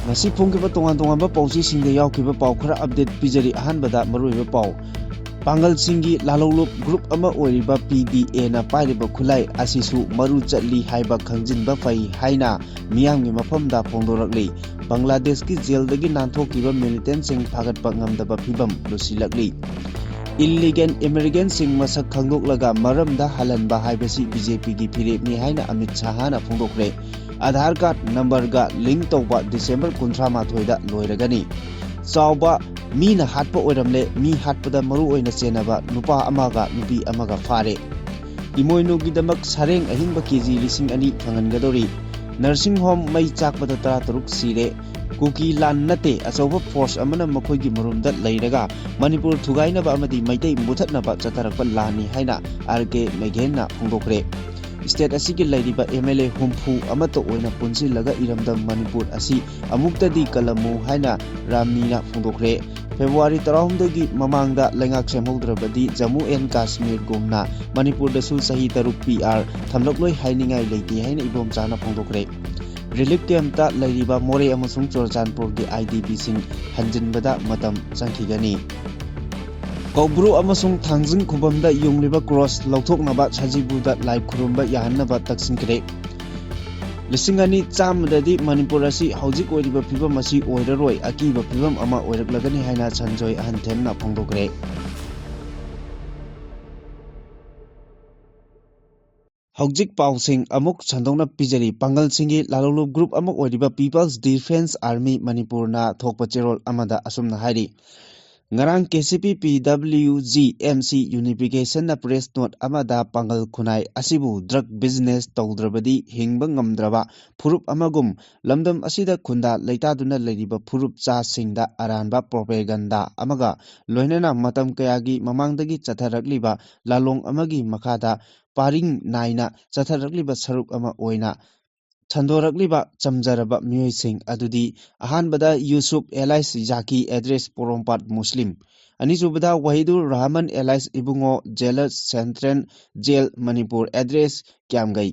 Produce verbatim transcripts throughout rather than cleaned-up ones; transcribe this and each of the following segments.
ꯉꯁꯤ ꯐꯣꯡꯈꯤꯕ ꯇꯣꯉꯥꯟ ꯇꯣꯉꯥꯟꯕ ꯄꯥꯎꯆꯦꯁꯤꯡꯗ ꯌꯥꯎꯈꯤꯕ ꯄꯥꯎ ꯈꯔ ꯑꯞꯗꯦꯠ ꯄꯤꯖꯔꯤ꯫ ꯑꯍꯥꯟꯕꯗ ꯃꯔꯨꯑꯣꯏꯕ ꯄꯥꯎ, ꯄꯥꯡꯒꯜꯁꯤꯡꯒꯤ ꯂꯥꯂꯣꯡꯂꯨꯞ ꯒ꯭ꯔꯨꯞ ꯑꯃ ꯑꯣꯏꯔꯤꯕ ꯄꯤ ꯗꯤ ꯑꯦꯅ ꯄꯥꯏꯔꯤꯕ ꯈꯨꯠꯂꯥꯏ ꯑꯁꯤꯁꯨ ꯃꯔꯨ ꯆꯠꯂꯤ ꯍꯥꯏꯕ ꯈꯪꯖꯤꯟꯕ ꯐꯩ ꯍꯥꯏꯅ ꯃꯤꯌꯥꯝꯒꯤ ꯃꯐꯝꯗ ꯐꯣꯡꯗꯣꯔꯛꯂꯤ꯫ ꯕꯪꯒ꯭ꯂꯥꯗꯦꯁꯀꯤ ꯖꯦꯜꯗꯒꯤ ꯅꯥꯟꯊꯣꯛꯈꯤꯕ ꯃꯤꯂꯤꯇꯦꯟꯁꯤꯡ ꯐꯥꯒꯠꯄ ꯉꯝꯗꯕ ꯐꯤꯕꯝ ꯂꯨꯁꯤꯜꯂꯛꯂꯤ꯫ ꯏꯜꯂꯤꯒꯦꯜ ꯏꯃꯤꯒ꯭ꯔꯦꯟꯁꯤꯡ ꯃꯁꯛ ꯈꯪꯗꯣꯛꯂꯒ ꯃꯔꯝꯗ ꯍꯜꯍꯟꯕ ꯍꯥꯏꯕꯁꯤ ꯕꯤ ꯖꯦ ꯄꯤꯒꯤ ꯐꯤꯔꯦꯞꯅꯤ ꯍꯥꯏꯅ ꯑꯃꯤꯠ ꯁꯍꯥꯅ ꯐꯣꯡꯗꯣꯛꯈ꯭ꯔꯦ꯫ ꯑꯥꯙꯥꯔ ꯀꯥꯔꯗ ꯅꯝꯕꯔꯒ ꯂꯤꯡ ꯇꯧꯕ ꯗꯤꯁꯦꯝꯕꯔ ꯀꯨꯟꯊ꯭ꯔꯥ ꯃꯥꯊꯣꯏꯗ ꯂꯣꯏꯔꯒꯅꯤ꯫ ꯆꯥꯎꯕ ꯃꯤꯅ ꯍꯥꯠꯄ ꯑꯣꯏꯔꯝꯂꯦ꯫ ꯃꯤ ꯍꯥꯠꯄꯗ ꯃꯔꯨ ꯑꯣꯏꯅ ꯆꯦꯟꯅꯕ ꯅꯨꯄꯥ ꯑꯃꯒ ꯅꯨꯄꯤ ꯑꯃꯒ ꯐꯥꯔꯦ꯫ ꯏꯃꯣꯏꯅꯨꯒꯤꯗꯃꯛ ꯁꯔꯦꯡ ꯑꯍꯤꯡꯕ ꯀꯦ ꯖꯤ ꯂꯤꯁꯤꯡ ꯑꯅꯤ ꯐꯪꯍꯟꯒꯗꯧꯔꯤ꯫ ꯅꯔꯁꯤꯡ ꯍꯣꯝ ꯃꯩ ꯆꯥꯛꯄꯗ ꯇꯔꯥꯇꯔꯨꯛ ꯁꯤꯔꯦ꯫ ꯀꯨꯀꯤ ꯂꯥꯟ ꯅꯠꯇꯦ, ꯑꯆꯧꯕ ꯐꯣꯔꯁ ꯑꯃꯅ ꯃꯈꯣꯏꯒꯤ ꯃꯔꯨꯝꯗ ꯂꯩꯔꯒ ꯃꯅꯤꯄꯨꯔ ꯊꯨꯒꯥꯏꯅꯕ ꯑꯃꯗꯤ ꯃꯩꯇꯩ ꯃꯨꯊꯠꯅꯕ ꯆꯠꯊꯔꯛꯄ ꯂꯥꯟꯅꯤ ꯍꯥꯏꯅ ꯑꯥꯔ ꯀꯦ ꯃꯦꯘꯦꯟꯅ ꯐꯣꯡꯗꯣꯛꯈ꯭ꯔꯦ꯫ ꯁ꯭ꯇꯦꯠ ꯑꯁꯤꯒꯤ ꯂꯩꯔꯤꯕ ꯑꯦꯝ ꯑꯦꯜ ꯑꯦ ꯍꯨꯝꯐꯨ ꯑꯃꯠꯇ ꯑꯣꯏꯅ ꯄꯨꯟꯁꯤꯜꯂꯒ ꯏꯔꯝꯗꯝ ꯃꯅꯤꯄꯨꯔ ꯑꯁꯤ ꯑꯃꯨꯛꯇꯗꯤ ꯀꯜꯂꯝꯃꯨ ꯍꯥꯏꯅ ꯔꯥꯝꯅꯤꯅ ꯐꯣꯡꯗꯣꯛꯈ꯭ꯔꯦ꯫ ꯐꯦꯕ꯭ꯔꯨꯋꯥꯔꯤ ꯇꯔꯥꯍꯨꯝꯗꯣꯏꯒꯤ ꯃꯃꯥꯡꯗ ꯂꯩꯉꯥꯛ ꯁꯦꯝꯍꯧꯗ꯭ꯔꯕꯗꯤ ꯖꯃꯨ ꯑꯦꯟ ꯀꯥꯁꯃꯤꯔꯒꯨꯝꯅ ꯃꯅꯤꯄꯨꯔꯗꯁꯨ ꯆꯍꯤ ꯇꯔꯨꯛ ꯄꯤ ꯑꯥꯔ ꯊꯝꯂꯛꯂꯣꯏ ꯍꯥꯏꯅꯤꯡꯉꯥꯏ ꯂꯩꯇꯦ ꯍꯥꯏꯅ ꯏꯕꯣꯝꯆꯥꯅ ꯐꯣꯡꯗꯣꯛꯈ꯭ꯔꯦ꯫ ꯔꯤꯂꯤꯐ ꯀꯦꯝꯞꯇ ꯂꯩꯔꯤꯕ ꯃꯣꯔꯦ ꯑꯃꯁꯨꯡ ꯆꯨꯔꯆꯥꯟꯄꯨꯔꯒꯤ ꯑꯥꯏ ꯗꯤ ꯄꯤꯁꯤꯡ ꯍꯟꯖꯤꯟꯕꯗ ꯃꯇꯝ ꯆꯪꯈꯤꯒꯅꯤ꯫ ꯀꯧꯕ꯭ꯔꯨ ꯑꯃꯁꯨꯡ ꯊꯥꯡꯖꯤꯡ ꯈꯨꯕꯝꯗ ꯌꯨꯡꯂꯤꯕ ꯀ꯭ꯔꯣꯁ ꯂꯧꯊꯣꯛꯅꯕ ꯁꯖꯤꯕꯨꯗ ꯂꯥꯏ ꯈꯨꯔꯨꯝꯕ ꯌꯥꯍꯟꯅꯕ ꯇꯛꯁꯤꯟꯈ꯭ꯔꯦ꯫ ꯂꯤꯁꯤꯡ ꯑꯅꯤ ꯆꯥꯝꯃꯗꯗꯤ ꯃꯅꯤꯄꯨꯔ ꯑꯁꯤ ꯍꯧꯖꯤꯛ ꯑꯣꯏꯔꯤꯕ ꯐꯤꯕꯝ ꯑꯁꯤ ꯑꯣꯏꯔꯔꯣꯏ, ꯑꯀꯤꯕ ꯐꯤꯕꯝ ꯑꯃ ꯑꯣꯏꯔꯛꯂꯒꯅꯤ ꯍꯥꯏꯅ ꯁꯟꯖꯣꯏ ꯑꯍꯟꯊꯦꯝꯅ ꯐꯣꯡꯗꯣꯛꯈ꯭ꯔꯦ꯫ ꯍꯧꯖꯤꯛ ꯄꯥꯎꯁꯤꯡ ꯑꯃꯨꯛ ꯁꯟꯗꯣꯛꯅ ꯄꯤꯖꯔꯤ꯫ ꯄꯥꯡꯒꯜꯁꯤꯡꯒꯤ ꯂꯥꯂꯣꯡꯂꯨꯞ ꯒ꯭ꯔꯨꯞ ꯑꯃ ꯑꯣꯏꯔꯤꯕ ꯄꯤꯄꯜꯁ ꯗꯤꯐꯦꯟꯁ ꯑꯥꯔꯃꯤ ꯃꯅꯤꯄꯨꯔꯅ ꯊꯣꯛꯄ ꯆꯦꯔꯣꯜ ꯑꯃꯗ ꯑꯁꯨꯝꯅ ꯍꯥꯏꯔꯤ, ꯉꯔꯥꯡ K C P P W G M C ꯌꯨꯅꯤꯐꯤꯀꯦꯁꯟꯅ ꯄ꯭ꯔꯦꯁ ꯅꯣꯠ ꯑꯃꯗ ꯄꯥꯡꯒꯜ ꯈꯨꯟꯅꯥꯏ ꯑꯁꯤꯕꯨ ꯗ꯭ꯔꯒ ꯕꯤꯖꯤꯅꯦꯁ ꯇꯧꯗ꯭ꯔꯕꯗꯤ ꯍꯤꯡꯕ ꯉꯝꯗ꯭ꯔꯕ ꯐꯨꯔꯨꯞ ꯑꯃꯒꯨꯝ ꯂꯝꯗꯝ ꯑꯁꯤꯗ ꯈꯨꯟꯗꯥ ꯂꯩꯇꯥꯗꯨꯅ ꯂꯩꯔꯤꯕ ꯐꯨꯔꯨꯞ ꯆꯥꯁꯤꯡꯗ ꯑꯔꯥꯟꯕ ꯄ꯭ꯔꯣꯄꯦꯒꯟꯗꯥ ꯑꯃꯒ ꯂꯣꯏꯅꯅ ꯃꯇꯝ ꯀꯌꯥꯒꯤ ꯃꯃꯥꯡꯗꯒꯤ ꯆꯠꯊꯔꯛꯂꯤꯕ ꯂꯥꯂꯣꯡ ꯑꯃꯒꯤ ꯃꯈꯥꯗ ꯄꯔꯤꯡ ꯅꯥꯏꯅ ꯆꯠꯊꯔꯛꯂꯤꯕ ꯁꯔꯨꯛ ꯑꯃ ꯑꯣꯏꯅ ꯁꯟꯗꯣꯔꯛꯂꯤꯕ ꯆꯝꯖꯔꯕ ꯃꯤꯑꯣꯏꯁꯤꯡ ꯑꯗꯨꯗꯤ, ꯑꯍꯥꯟꯕꯗ Yusuf alias ꯖꯥꯀꯤ, address Porompat Muslim, ꯑꯅꯤꯁꯨꯕꯗ Wahidur Rahman alias Ibungo, jailer, central jail Manipur, address Kyamgei,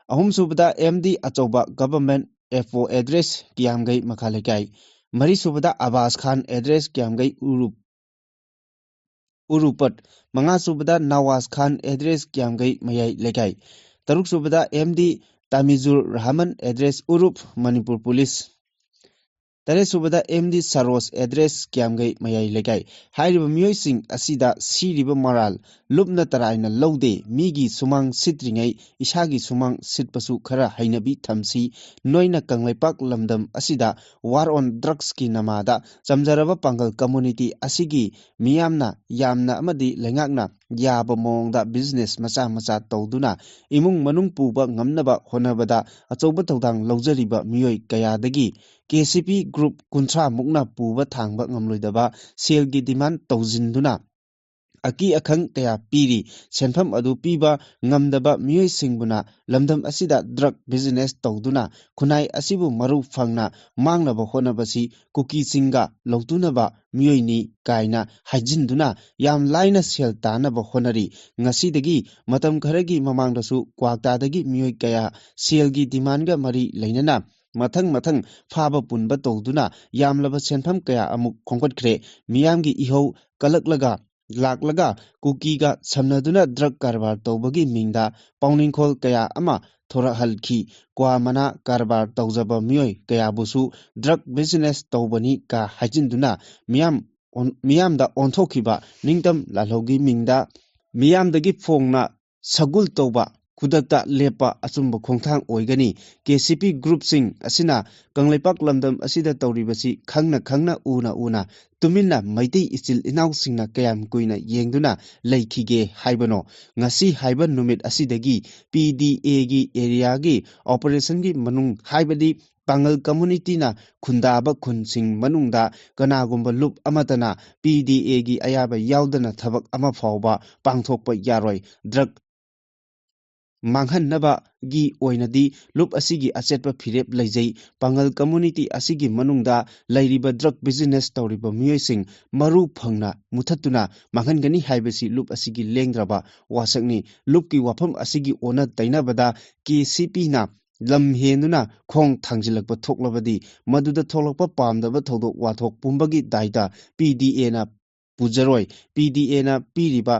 ꯑꯍꯨꯝꯁꯨꯕꯗ ꯑꯦꯝ ꯗꯤ ꯑꯆꯧꯕ, government F O, address Kiyamgei ꯃꯈꯥ ꯂꯩꯀꯥꯏ꯫ ꯃꯔꯤꯁꯨꯕꯗ ꯑꯕꯥꯁ ꯈꯥꯟ, ꯑꯦꯗ꯭ꯔꯦꯁ ꯀꯤꯌꯥꯝꯒꯩ ꯎꯔꯨꯞ, ꯎꯔꯨꯄꯠ꯫ ꯃꯉꯥꯁꯨꯕꯗ ꯅꯋꯥꯖ ꯈꯥꯟ, ꯑꯦꯗ꯭ꯔꯦꯁ ꯀꯤꯌꯥꯝꯒꯩ ꯃꯌꯥꯏ ꯂꯩꯀꯥꯏ꯫ ꯇꯔꯨꯛꯁꯨꯕꯗ M D Tamizur Rahman, address Urup, Manipur police. ꯇꯔꯦꯠꯁꯨꯕꯗ M D Saroj, address Kiyamgei ꯃꯌꯥꯏ ꯂꯩꯀꯥꯏ꯫ ꯍꯥꯏꯔꯤꯕ ꯃꯤꯑꯣꯏꯁꯤꯡ ꯑꯁꯤꯗ ꯁꯤꯔꯤꯕ ꯃꯔꯥꯜ ꯂꯨꯞꯅ ꯇꯔꯥꯏꯅ ꯂꯧꯗꯦ꯫ ꯃꯤꯒꯤ ꯁꯨꯃꯥꯡ ꯁꯤꯠꯇ꯭ꯔꯤꯉꯩ ꯏꯁꯥꯒꯤ ꯁꯨꯃꯥꯡ ꯁꯤꯠꯄꯁꯨ ꯈꯔ ꯍꯩꯅꯕꯤ ꯊꯝꯁꯤ꯫ ꯅꯣꯏꯅ ꯀꯪꯂꯩꯄꯥꯛ ꯂꯝꯗꯝ ꯑꯁꯤꯗ war on drugsꯀꯤ ꯅꯃꯥꯗ ꯆꯝꯖꯔꯕ ꯄꯥꯡꯒꯜ community ꯑꯁꯤꯒꯤ ꯃꯤꯌꯥꯝꯅ ꯌꯥꯝꯅ ꯑꯃꯗꯤ ꯂꯩꯉꯥꯛꯅ ꯌꯥꯕ ꯃꯑꯣꯡꯗ business ꯃꯆꯥ ꯃꯆꯥ ꯇꯧꯗꯨꯅ ꯏꯃꯨꯡ ꯃꯅꯨꯡ ꯄꯨꯕ ꯉꯝꯅꯕ ꯍꯣꯠꯅꯕꯗ ꯑꯆꯧꯕ ꯊꯧꯗꯥꯡ ꯂꯧꯖꯔꯤꯕ ꯃꯤꯑꯣꯏ ꯀꯌꯥꯗꯒꯤ ꯀꯦ ꯁꯤ ꯄꯤ group ꯀꯨꯟꯊ꯭ꯔꯥ ꯃꯨꯛꯅ ꯄꯨꯕ ꯊꯥꯡꯕ ꯉꯝꯂꯣꯏꯗꯕ ꯁꯦꯜꯒꯤ demand ꯇꯧꯁꯤꯟꯗꯨꯅ ꯑꯀꯤ ꯑꯈꯪ ꯀꯌꯥ ꯄꯤꯔꯤ꯫ ꯁꯦꯟꯐꯝ ꯑꯗꯨ ꯄꯤꯕ ꯉꯝꯗꯕ ꯃꯤꯑꯣꯏꯁꯤꯡꯕꯨꯅ ꯂꯝꯗꯝ ꯑꯁꯤꯗ drug business ꯇꯧꯗꯨꯅ ꯈꯨꯟꯅꯥꯏ ꯑꯁꯤꯕꯨ ꯃꯔꯨ ꯐꯪꯅ ꯃꯥꯡꯅꯕ ꯍꯣꯠꯅꯕꯁꯤ ꯀꯨꯀꯤꯁꯤꯡꯒ ꯂꯧꯇꯨꯅꯕ ꯃꯤꯑꯣꯏꯅꯤ ꯀꯥꯏꯅ ꯍꯥꯏꯖꯤꯟꯗꯨꯅ ꯌꯥꯝ ꯂꯥꯏꯅ ꯁꯦꯜ ꯇꯥꯅꯕ ꯍꯣꯠꯅꯔꯤ꯫ ꯉꯁꯤꯗꯒꯤ ꯃꯇꯝ ꯈꯔꯒꯤ ꯃꯃꯥꯡꯗꯁꯨ ꯀ꯭ꯋꯥꯛꯇꯥꯗꯒꯤ ꯃꯤꯑꯣꯏ ꯀꯌꯥ ꯁꯦꯜꯒꯤ demandꯒ ꯃꯔꯤ ꯂꯩꯅꯅ ꯃꯊꯪ ꯃꯊꯪ ꯐꯥꯕ ꯄꯨꯟꯕ ꯇꯧꯗꯨꯅ ꯌꯥꯝꯂꯕ ꯁꯦꯟꯐꯝ ꯀꯌꯥ ꯑꯃꯨꯛ ꯈꯣꯝꯒꯠꯈ꯭ꯔꯦ꯫ ꯃꯤꯌꯥꯝꯒꯤ ꯏꯍꯧ ꯀꯜꯂꯛꯂꯒ ꯂꯥꯛꯂꯒ ꯀꯨꯀꯤꯒ ꯁꯝꯅꯗꯨꯅ drug ꯀꯔꯕꯥꯔ ꯇꯧꯕꯒꯤ ꯃꯤꯡꯗ ꯄꯥꯎꯅꯤꯡꯈꯣꯜ ꯀꯌꯥ ꯑꯃ ꯊꯣꯔꯛꯍꯜꯈꯤ꯫ ꯀ꯭ꯋꯥ ꯃꯅꯥ ꯀꯔꯕꯥꯔ ꯇꯧꯖꯕ ꯃꯤꯑꯣꯏ ꯀꯌꯥꯕꯨꯁꯨ drug business ꯇꯧꯕꯅꯤ ꯀ ꯍꯥꯏꯖꯤꯟꯗꯨꯅ ꯃꯤꯌꯥꯝ ꯑꯣꯟ-, ꯃꯤꯌꯥꯝꯗ ꯑꯣꯟꯊꯣꯛꯈꯤꯕ ꯅꯤꯡꯇꯝ ꯂꯥꯜꯍꯧꯒꯤ ꯃꯤꯡꯗ ꯃꯤꯌꯥꯝꯗꯒꯤ ꯐꯣꯡꯅ ꯁꯒꯨꯜ ꯇꯧꯕ, ꯈꯨꯗꯛꯇ ꯂꯦꯞꯄ ꯑꯆꯨꯝꯕ ꯈꯣꯡꯊꯥꯡ ꯑꯣꯏꯒꯅꯤ꯫ ꯀꯦ ꯁꯤ ꯄꯤ groupꯁꯤꯡ ꯑꯁꯤꯅ ꯀꯪꯂꯩꯄꯥꯛ ꯂꯝꯗꯝ ꯑꯁꯤꯗ ꯇꯧꯔꯤꯕꯁꯤ ꯈꯪꯅ ꯈꯪꯅ ꯎꯅ ꯎꯅ ꯇꯨꯃꯤꯟꯅ ꯃꯩꯇꯩ ꯏꯆꯤꯜ ꯏꯅꯥꯎꯁꯤꯡꯅ ꯀꯌꯥꯝ ꯀꯨꯏꯅ ꯌꯦꯡꯗꯨꯅ ꯂꯩꯈꯤꯒꯦ ꯍꯥꯏꯕꯅꯣ? ꯉꯁꯤ ꯍꯥꯏꯕ ꯅꯨꯃꯤꯠ ꯑꯁꯤꯗꯒꯤ ꯄꯤ ꯗꯤ ꯑꯦꯒꯤ areaꯒꯤ operationꯒꯤ ꯃꯅꯨꯡ ꯍꯥꯏꯕꯗꯤ ꯄꯥꯡꯒꯜ communityꯅ ꯈꯨꯟꯗꯥꯕ ꯈꯨꯟꯁꯤꯡ ꯃꯅꯨꯡꯗ ꯀꯅꯥꯒꯨꯝꯕ ꯂꯨꯞ ꯑꯃꯠꯇꯅ ꯄꯤ ꯗꯤ ꯑꯦꯒꯤ ꯑꯌꯥꯕ ꯌꯥꯎꯗꯅ ꯊꯕꯛ ꯑꯃ ꯐꯥꯎꯕ ꯄꯥꯡꯊꯣꯛꯄ ꯌꯥꯔꯣꯏ꯫ Drug ꯃꯥꯡꯍꯟꯅꯕꯒꯤ ꯑꯣꯏꯅꯗꯤ ꯂꯨꯞ ꯑꯁꯤꯒꯤ ꯑꯆꯦꯠꯄ ꯐꯤꯔꯦꯞ ꯂꯩꯖꯩ꯫ ꯄꯥꯡꯒꯜ community ꯑꯁꯤꯒꯤ ꯃꯅꯨꯡꯗ ꯂꯩꯔꯤꯕ drug business ꯇꯧꯔꯤꯕ ꯃꯤꯑꯣꯏꯁꯤꯡ ꯃꯔꯨ ꯐꯪꯅ ꯃꯨꯊꯠꯇꯨꯅ ꯃꯥꯡꯍꯟꯒꯅꯤ ꯍꯥꯏꯕꯁꯤ ꯂꯨꯞ ꯑꯁꯤꯒꯤ ꯂꯦꯡꯗ꯭ꯔꯕ ꯋꯥꯁꯛꯅꯤ꯫ ꯂꯨꯞꯀꯤ ꯋꯥꯐꯝ ꯑꯁꯤꯒꯤ ꯑꯣꯟꯅ ꯇꯩꯅꯕꯗ ꯀꯦ ꯁꯤ ꯄꯤꯅ ꯂꯝ ꯍꯦꯟꯗꯨꯅ ꯈꯣꯡ ꯊꯥꯡꯖꯤꯜꯂꯛꯄ ꯊꯣꯛꯂꯕꯗꯤ, ꯃꯗꯨꯗ ꯊꯣꯛꯂꯛꯄ ꯄꯥꯝꯗꯕ ꯊꯧꯗꯣꯛ ꯋꯥꯊꯣꯛ ꯄꯨꯝꯕꯒꯤ ꯗꯥꯏꯇ ꯄꯤ ꯗꯤ ꯑꯦꯅ ꯄꯨꯖꯔꯣꯏ꯫ ꯄꯤ ꯗꯤ ꯑꯦꯅ ꯄꯤꯔꯤꯕ,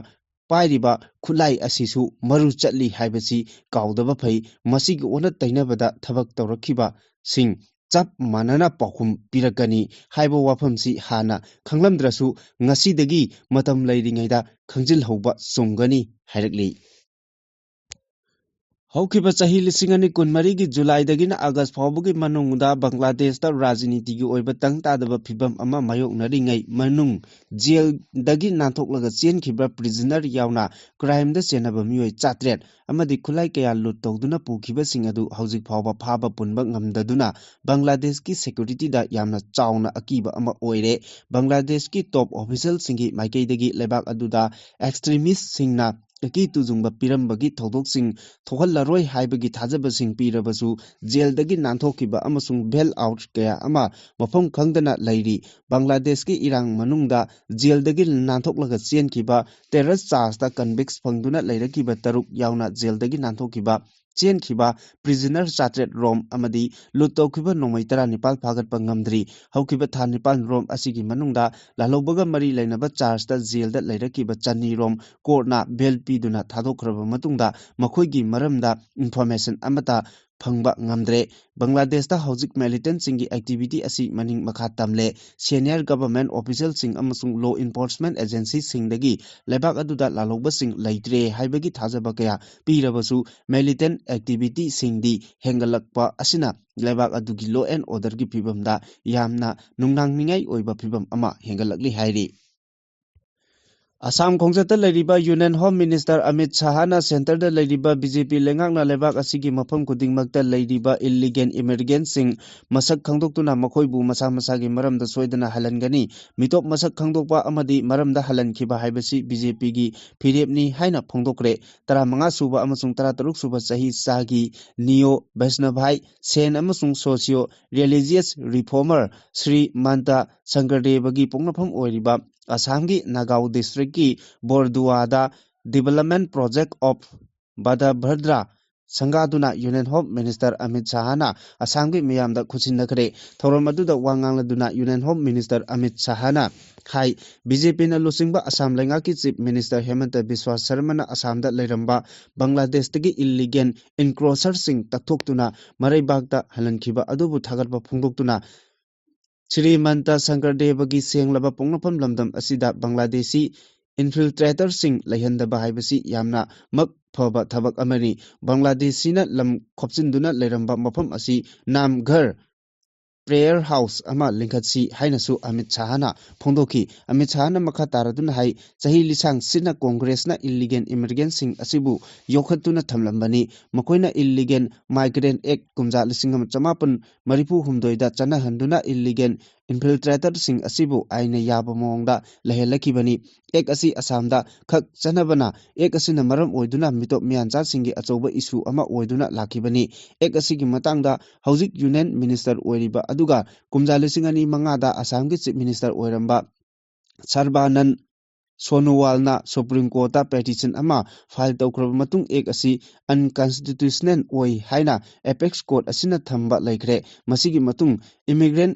ꯄꯥꯏꯔꯤꯕ ꯈꯨꯠꯂꯥꯏ ꯑꯁꯤꯁꯨ ꯃꯔꯨ ꯆꯠꯂꯤ ꯍꯥꯏꯕꯁꯤ ꯀꯥꯎꯗꯕ ꯐꯩ꯫ ꯃꯁꯤꯒꯤ ꯑꯣꯟꯅ ꯇꯩꯅꯕꯗ ꯊꯕꯛ ꯇꯧꯔꯛꯈꯤꯕꯁꯤꯡ ꯆꯞ ꯃꯥꯟꯅꯅ ꯄꯥꯎꯈꯨꯝ ꯄꯤꯔꯛꯀꯅꯤ ꯍꯥꯏꯕ ꯋꯥꯐꯝꯁꯤ ꯍꯥꯟꯅ ꯈꯪꯂꯝꯗ꯭ꯔꯁꯨ, ꯉꯁꯤꯗꯒꯤ ꯃꯇꯝ ꯂꯩꯔꯤꯉꯩꯗ ꯈꯪꯖꯤꯜꯍꯧꯕ ꯆꯨꯝꯒꯅꯤ ꯍꯥꯏꯔꯛꯂꯤ꯫ ꯍꯧꯈꯤꯕ ꯆꯍꯤ ꯂꯤꯁꯤꯡ ꯑꯅꯤ ꯀꯨꯟꯃꯔꯤꯒꯤ ꯖꯨꯂꯥꯏꯗꯒꯤꯅ ꯑꯥꯒꯁ ꯐꯥꯎꯕꯒꯤ ꯃꯅꯨꯡꯗ ꯕꯪꯒ꯭ꯂꯥꯗꯦꯁꯇ ꯔꯥꯖꯅꯤꯇꯤꯒꯤ ꯑꯣꯏꯕ ꯇꯪ ꯇꯥꯗꯕ ꯐꯤꯕꯝ ꯑꯃ ꯃꯥꯌꯣꯛꯅꯔꯤꯉꯩ ꯃꯅꯨꯡ ꯖꯦꯜꯗꯒꯤ ꯅꯥꯟꯊꯣꯛꯂꯒ ꯆꯦꯟꯈꯤꯕ ꯄ꯭ꯔꯤꯖꯅꯔ ꯌꯥꯎꯅ ꯀ꯭ꯔꯥꯏꯝꯗ ꯆꯦꯟꯅꯕ ꯃꯤꯑꯣꯏ ꯆꯥꯇ꯭ꯔꯦꯠ ꯑꯃꯗꯤ ꯈꯨꯠꯂꯥꯏ ꯀꯌꯥ ꯂꯨꯠ ꯇꯧꯗꯨꯅ ꯄꯨꯈꯤꯕꯁꯤꯡ ꯑꯗꯨ ꯍꯧꯖꯤꯛ ꯐꯥꯎꯕ ꯐꯥꯕ ꯄꯨꯟꯕ ꯉꯝꯗꯗꯨꯅ ꯕꯪꯒ꯭ꯂꯥꯗꯦꯁꯀꯤ ꯁꯦꯀ꯭ꯌꯨꯔꯤꯇꯤꯗ ꯌꯥꯝꯅ ꯆꯥꯎꯅ ꯑꯀꯤꯕ ꯑꯃ ꯑꯣꯏꯔꯦ꯫ ꯕꯪꯒ꯭ꯂꯥꯗꯦꯁꯀꯤ ꯇꯣꯞ ꯑꯣꯐꯤꯁꯦꯜꯁꯤꯡꯒꯤ ꯃꯥꯏꯀꯩꯗꯒꯤ ꯂꯩꯕꯥꯛ ꯑꯗꯨꯗ ꯑꯦꯛꯁꯇ꯭ꯔꯤꯃꯤꯁꯁꯤꯡꯅ ꯑꯀꯤ ꯇꯨꯖꯨꯡꯕ ꯄꯤꯔꯝꯕꯒꯤ ꯊꯧꯗꯣꯛꯁꯤꯡ ꯊꯣꯛꯍꯜꯂꯔꯣꯏ ꯍꯥꯏꯕꯒꯤ ꯊꯥꯖꯕꯁꯤꯡ ꯄꯤꯔꯕꯁꯨ, ꯖꯦꯜꯗꯒꯤ ꯅꯥꯟꯊꯣꯛꯈꯤꯕ ꯑꯃꯁꯨꯡ ꯕꯦꯜ ꯑꯥꯎꯠ ꯀꯌꯥ ꯑꯃ ꯃꯐꯝ ꯈꯪꯗꯅ ꯂꯩꯔꯤ꯫ ꯕꯪꯒ꯭ꯂꯥꯗꯦꯁꯀꯤ ꯏꯔꯥꯡ ꯃꯅꯨꯡꯗ ꯖꯦꯜꯗꯒꯤ ꯅꯥꯟꯊꯣꯛꯂꯒ ꯆꯦꯟꯈꯤꯕ, ꯇꯦꯔꯔ ꯆꯥꯔꯖꯇ ꯀꯟꯚꯤꯛꯁ ꯐꯪꯗꯨꯅ ꯂꯩꯔꯛꯈꯤꯕ ꯇꯔꯨꯛ ꯌꯥꯎꯅ ꯖꯦꯜꯗꯒꯤ ꯅꯥꯟꯊꯣꯛꯈꯤꯕ, ꯆꯦꯟꯈꯤꯕ ꯄ꯭ꯔꯤꯖꯅꯔ ꯆꯥꯇ꯭ꯔꯦꯠ ꯔꯣꯝ ꯑꯃꯗꯤ ꯂꯨꯠ ꯇꯧꯈꯤꯕ ꯅꯣꯡꯃꯩ ꯇꯔꯥꯅꯤꯄꯥꯜ ꯐꯥꯒꯠꯄ ꯉꯝꯗ꯭ꯔꯤ꯫ ꯍꯧꯈꯤꯕ ꯊꯥ ꯅꯤꯄꯥꯜ ꯔꯣꯝ ꯑꯁꯤꯒꯤ ꯃꯅꯨꯡꯗ ꯂꯥꯜꯍꯧꯕꯒ ꯃꯔꯤ ꯂꯩꯅꯕ ꯆꯥꯔꯖꯇ ꯖꯦꯜꯗ ꯂꯩꯔꯛꯈꯤꯕ ꯆꯅꯤ ꯔꯣꯝ ꯀꯣꯔꯠꯅ ꯕꯦꯜ ꯄꯤꯗꯨꯅ ꯊꯥꯗꯣꯛꯈ꯭ꯔꯕ ꯃꯇꯨꯡꯗ ꯃꯈꯣꯏꯒꯤ ꯃꯔꯝꯗ ꯏꯟꯐꯣꯔꯃꯦꯁꯟ ꯑꯃꯠꯇ ꯐꯪꯕ ꯉꯝꯗ꯭ꯔꯦ꯫ ꯕꯪꯒ꯭ꯂꯥꯗꯦꯁꯇ ꯍꯧꯖꯤꯛ ꯃꯤꯂꯤꯇꯦꯟꯠꯁꯤꯡꯒꯤ ꯑꯦꯛꯇꯤꯚꯤꯇꯤ ꯑꯁꯤ ꯃꯅꯤꯡ ꯃꯈꯥ ꯇꯝꯂꯦ꯫ ꯁꯦꯅꯤꯌꯔ ꯒꯚꯔꯟꯃꯦꯟꯠ ꯑꯣꯐꯤꯁꯦꯜꯁꯤꯡ ꯑꯃꯁꯨꯡ ꯂꯣ ꯏꯟꯐꯣꯔꯁꯃꯦꯟꯠ ꯑꯦꯖꯦꯟꯁꯤꯁꯤꯡꯗꯒꯤ ꯂꯩꯕꯥꯛ ꯑꯗꯨꯗ ꯂꯥꯜꯍꯧꯕꯁꯤꯡ ꯂꯩꯇ꯭ꯔꯦ ꯍꯥꯏꯕꯒꯤ ꯊꯥꯖꯕ ꯀꯌꯥ ꯄꯤꯔꯕꯁꯨ, ꯃꯤꯂꯤꯇꯦꯟꯠ ꯑꯦꯛꯇꯤꯚꯤꯇꯤꯁꯤꯡꯗꯤ ꯍꯦꯟꯒꯠꯂꯛꯄ ꯑꯁꯤꯅ ꯂꯩꯕꯥꯛ ꯑꯗꯨꯒꯤ ꯂꯣ ꯑꯦꯟ ꯑꯣꯔꯗꯔꯒꯤ ꯐꯤꯕꯝꯗ ꯌꯥꯝꯅ ꯅꯨꯡꯅꯥꯡꯅꯤꯡꯉꯥꯏ ꯑꯣꯏꯕ ꯐꯤꯕꯝ ꯑꯃ ꯍꯦꯟꯒꯠꯂꯛꯂꯤ ꯍꯥꯏꯔꯤ꯫ ꯑꯁꯥꯝ ꯈꯣꯡꯆꯠꯇ ꯂꯩꯔꯤꯕ ꯌꯨꯅꯤꯌꯟ ꯍꯣꯝ ꯃꯤꯅꯤꯁꯇꯔ ꯑꯃꯤꯠ ꯁꯥꯍꯅ ꯁꯦꯟꯇꯔꯗ ꯂꯩꯔꯤꯕ ꯕꯤ ꯖꯦ ꯄꯤ ꯂꯩꯉꯥꯛꯅ ꯂꯩꯕꯥꯛ ꯑꯁꯤꯒꯤ ꯃꯐꯝ ꯈꯨꯗꯤꯡꯃꯛꯇ ꯂꯩꯔꯤꯕ ꯏꯜꯂꯤꯒꯦꯜ ꯏꯃꯤꯒ꯭ꯔꯦꯟꯠꯁꯤꯡ ꯃꯁꯛ ꯈꯪꯗꯣꯛꯇꯨꯅ ꯃꯈꯣꯏꯕꯨ ꯃꯁꯥ ꯃꯁꯥꯒꯤ ꯃꯔꯝꯗ ꯁꯣꯏꯗꯅ ꯍꯜꯍꯟꯒꯅꯤ꯫ ꯃꯤꯇꯣꯞ ꯃꯁꯛ ꯈꯪꯗꯣꯛꯄ ꯑꯃꯗꯤ ꯃꯔꯝꯗ ꯍꯜꯍꯟꯈꯤꯕ ꯍꯥꯏꯕꯁꯤ ꯕꯤ ꯖꯦ ꯄꯤꯒꯤ ꯐꯤꯔꯦꯞꯅꯤ ꯍꯥꯏꯅ ꯐꯣꯡꯗꯣꯛꯈ꯭ꯔꯦ꯫ ꯇꯔꯥꯃꯉꯥ ꯁꯨꯕ ꯑꯃꯁꯨꯡ ꯇꯔꯥꯇꯔꯨꯛ ꯁꯨꯕ ꯆꯍꯤ ꯆꯥꯒꯤ ꯅꯤꯌꯣ ꯕꯩꯁꯅꯚꯥꯏ ꯁꯦꯟ ꯑꯃꯁꯨꯡ ꯁꯣꯁꯤꯌꯣ ꯔꯤꯂꯤꯖꯤꯌꯁ ꯔꯤꯐꯣꯔꯃꯔ ꯁ꯭ꯔꯤ ꯃꯟꯇ ꯁꯪꯀꯔꯗꯦꯕꯒꯤ ꯄꯣꯛꯅꯐꯝ ꯑꯣꯏꯔꯤꯕ ꯑꯁꯥꯝꯒꯤ ꯅꯥꯒꯥꯎ ꯗꯤꯁꯇ꯭ꯔꯤꯛꯀꯤ ꯕꯣꯔꯗꯨꯋꯥꯗ Development Project of Badabhadra ꯁꯪꯒꯥꯗꯨꯅ Union Home Minister Amit ꯁꯥꯍꯅ ꯑꯁꯥꯝꯒꯤ ꯃꯤꯌꯥꯝꯗ ꯈꯨꯠꯁꯤꯟꯅꯈ꯭ꯔꯦ꯫ ꯊꯧꯔꯝ ꯑꯗꯨꯗ ꯋꯥ ꯉꯥꯡꯂꯗꯨꯅ Union Home Minister ꯑꯃꯤꯠ ꯁꯥꯍꯅ ꯍꯥꯏ, BJPꯅ ꯂꯨꯆꯤꯡꯕ ꯑꯁꯥꯝ ꯂꯩꯉꯥꯛꯀꯤ Chief Minister ꯍꯦꯃꯟꯇ ꯕꯤꯁ꯭ꯋꯥ ꯁꯔꯃꯅ ꯑꯁꯥꯝꯗ ꯂꯩꯔꯝꯕ ꯕꯪꯒ꯭ꯂꯥꯗꯦꯁꯇꯒꯤ illegal encroacherꯁꯤꯡ ꯇꯛꯊꯣꯛꯇꯨꯅ ꯃꯔꯩꯕꯥꯛꯇ ꯍꯜꯍꯟꯈꯤꯕ ꯑꯗꯨꯕꯨ ꯊꯥꯒꯠꯄ ꯐꯣꯡꯗꯣꯛꯇꯨꯅ, ꯁ꯭ꯔꯤꯃꯟꯇ ꯁꯪꯀꯔꯗꯦꯕꯒꯤ ꯁꯦꯡꯂꯕ ꯄꯣꯛꯅꯐꯝ ꯂꯝꯗꯝ ꯑꯁꯤꯗ ꯕꯪꯒ꯭ꯂꯥꯗꯦꯁꯤ infiltratorꯁꯤꯡ ꯂꯩꯍꯟꯗꯕ ꯍꯥꯏꯕꯁꯤ ꯌꯥꯝꯅ ꯃꯛ ꯐꯕ ꯊꯕꯛ ꯑꯃꯅꯤ꯫ ꯕꯪꯒ꯭ꯂꯥꯗꯦꯁꯤꯅ ꯂꯝ ꯈꯣꯞꯆꯤꯟꯗꯨꯅ ꯂꯩꯔꯝꯕ ꯃꯐꯝ ꯑꯁꯤ ꯅꯥꯝꯘꯔ prayer house ꯑꯃ ꯂꯤꯡꯈꯠꯁꯤ ꯍꯥꯏꯅꯁꯨ ꯑꯃꯤꯠ ꯁꯥꯍꯅ ꯐꯣꯡꯗꯣꯛꯈꯤ꯫ ꯑꯃꯤꯠ ꯁꯥꯍꯅ ꯃꯈꯥ ꯇꯥꯔꯗꯨꯅ ꯍꯥꯏ, ꯆꯍꯤ ꯂꯤꯁꯥꯡ ꯁꯤꯠꯅ ꯀꯣꯡꯒ꯭ꯔꯦꯁꯅ illegal immigrantꯁꯤꯡ ꯑꯁꯤꯕꯨ ꯌꯣꯛꯈꯠꯇꯨꯅ ꯊꯝꯂꯝꯕꯅꯤ꯫ ꯃꯈꯣꯏꯅ Illegal Migrant Act ꯀꯨꯝꯖꯥ ꯂꯤꯁꯤꯡ ꯑꯃ ꯆꯃꯥꯄꯟ ꯃꯔꯤꯐꯨ ꯍꯨꯝꯗꯣꯏꯗ ꯆꯠꯅꯍꯟꯗꯨꯅ illegal infiltratorꯁꯤꯡ ꯑꯁꯤꯕꯨ ꯑꯥꯏꯟꯅ ꯌꯥꯕ ꯃꯑꯣꯡꯗ ꯂꯩꯍꯜꯂꯛꯈꯤꯕꯅꯤ꯫ Act ꯑꯁꯤ ꯑꯁꯥꯝꯗ ꯈꯛ ꯆꯠꯅꯕꯅ Act ꯑꯁꯤꯅ ꯃꯔꯝ ꯑꯣꯏꯗꯨꯅ ꯃꯤꯇꯣꯞ ꯃꯤꯌꯥꯟꯆꯥꯁꯤꯡꯒꯤ ꯑꯆꯧꯕ issue ꯑꯃ ꯑꯣꯏꯗꯨꯅ ꯂꯥꯛꯈꯤꯕꯅꯤ꯫ Act ꯑꯁꯤꯒꯤ ꯃꯇꯥꯡꯗ ꯍꯧꯖꯤꯛ Union Minister ꯑꯣꯏꯔꯤꯕ ꯑꯗꯨꯒ ꯀꯨꯝꯖꯥ ꯂꯤꯁꯤꯡ ꯑꯅꯤ ꯃꯉꯥꯗ ꯑꯁꯥꯝꯒꯤ Chief Minister ꯑꯣꯏꯔꯝꯕ ꯁꯔꯕꯥꯅꯟ ꯁꯣꯅꯣꯋꯥꯜꯅ Supreme Courtꯇ petition ꯑꯃ file ꯇꯧꯈ꯭ꯔꯕ ꯃꯇꯨꯡ Act ꯑꯁꯤ unconstitutional ꯑꯣꯏ ꯍꯥꯏꯅ Apex Court ꯑꯁꯤꯅ ꯊꯝꯕ ꯂꯩꯈ꯭ꯔꯦ꯫ ꯃꯁꯤꯒꯤ ꯃꯇꯨꯡ Immigrant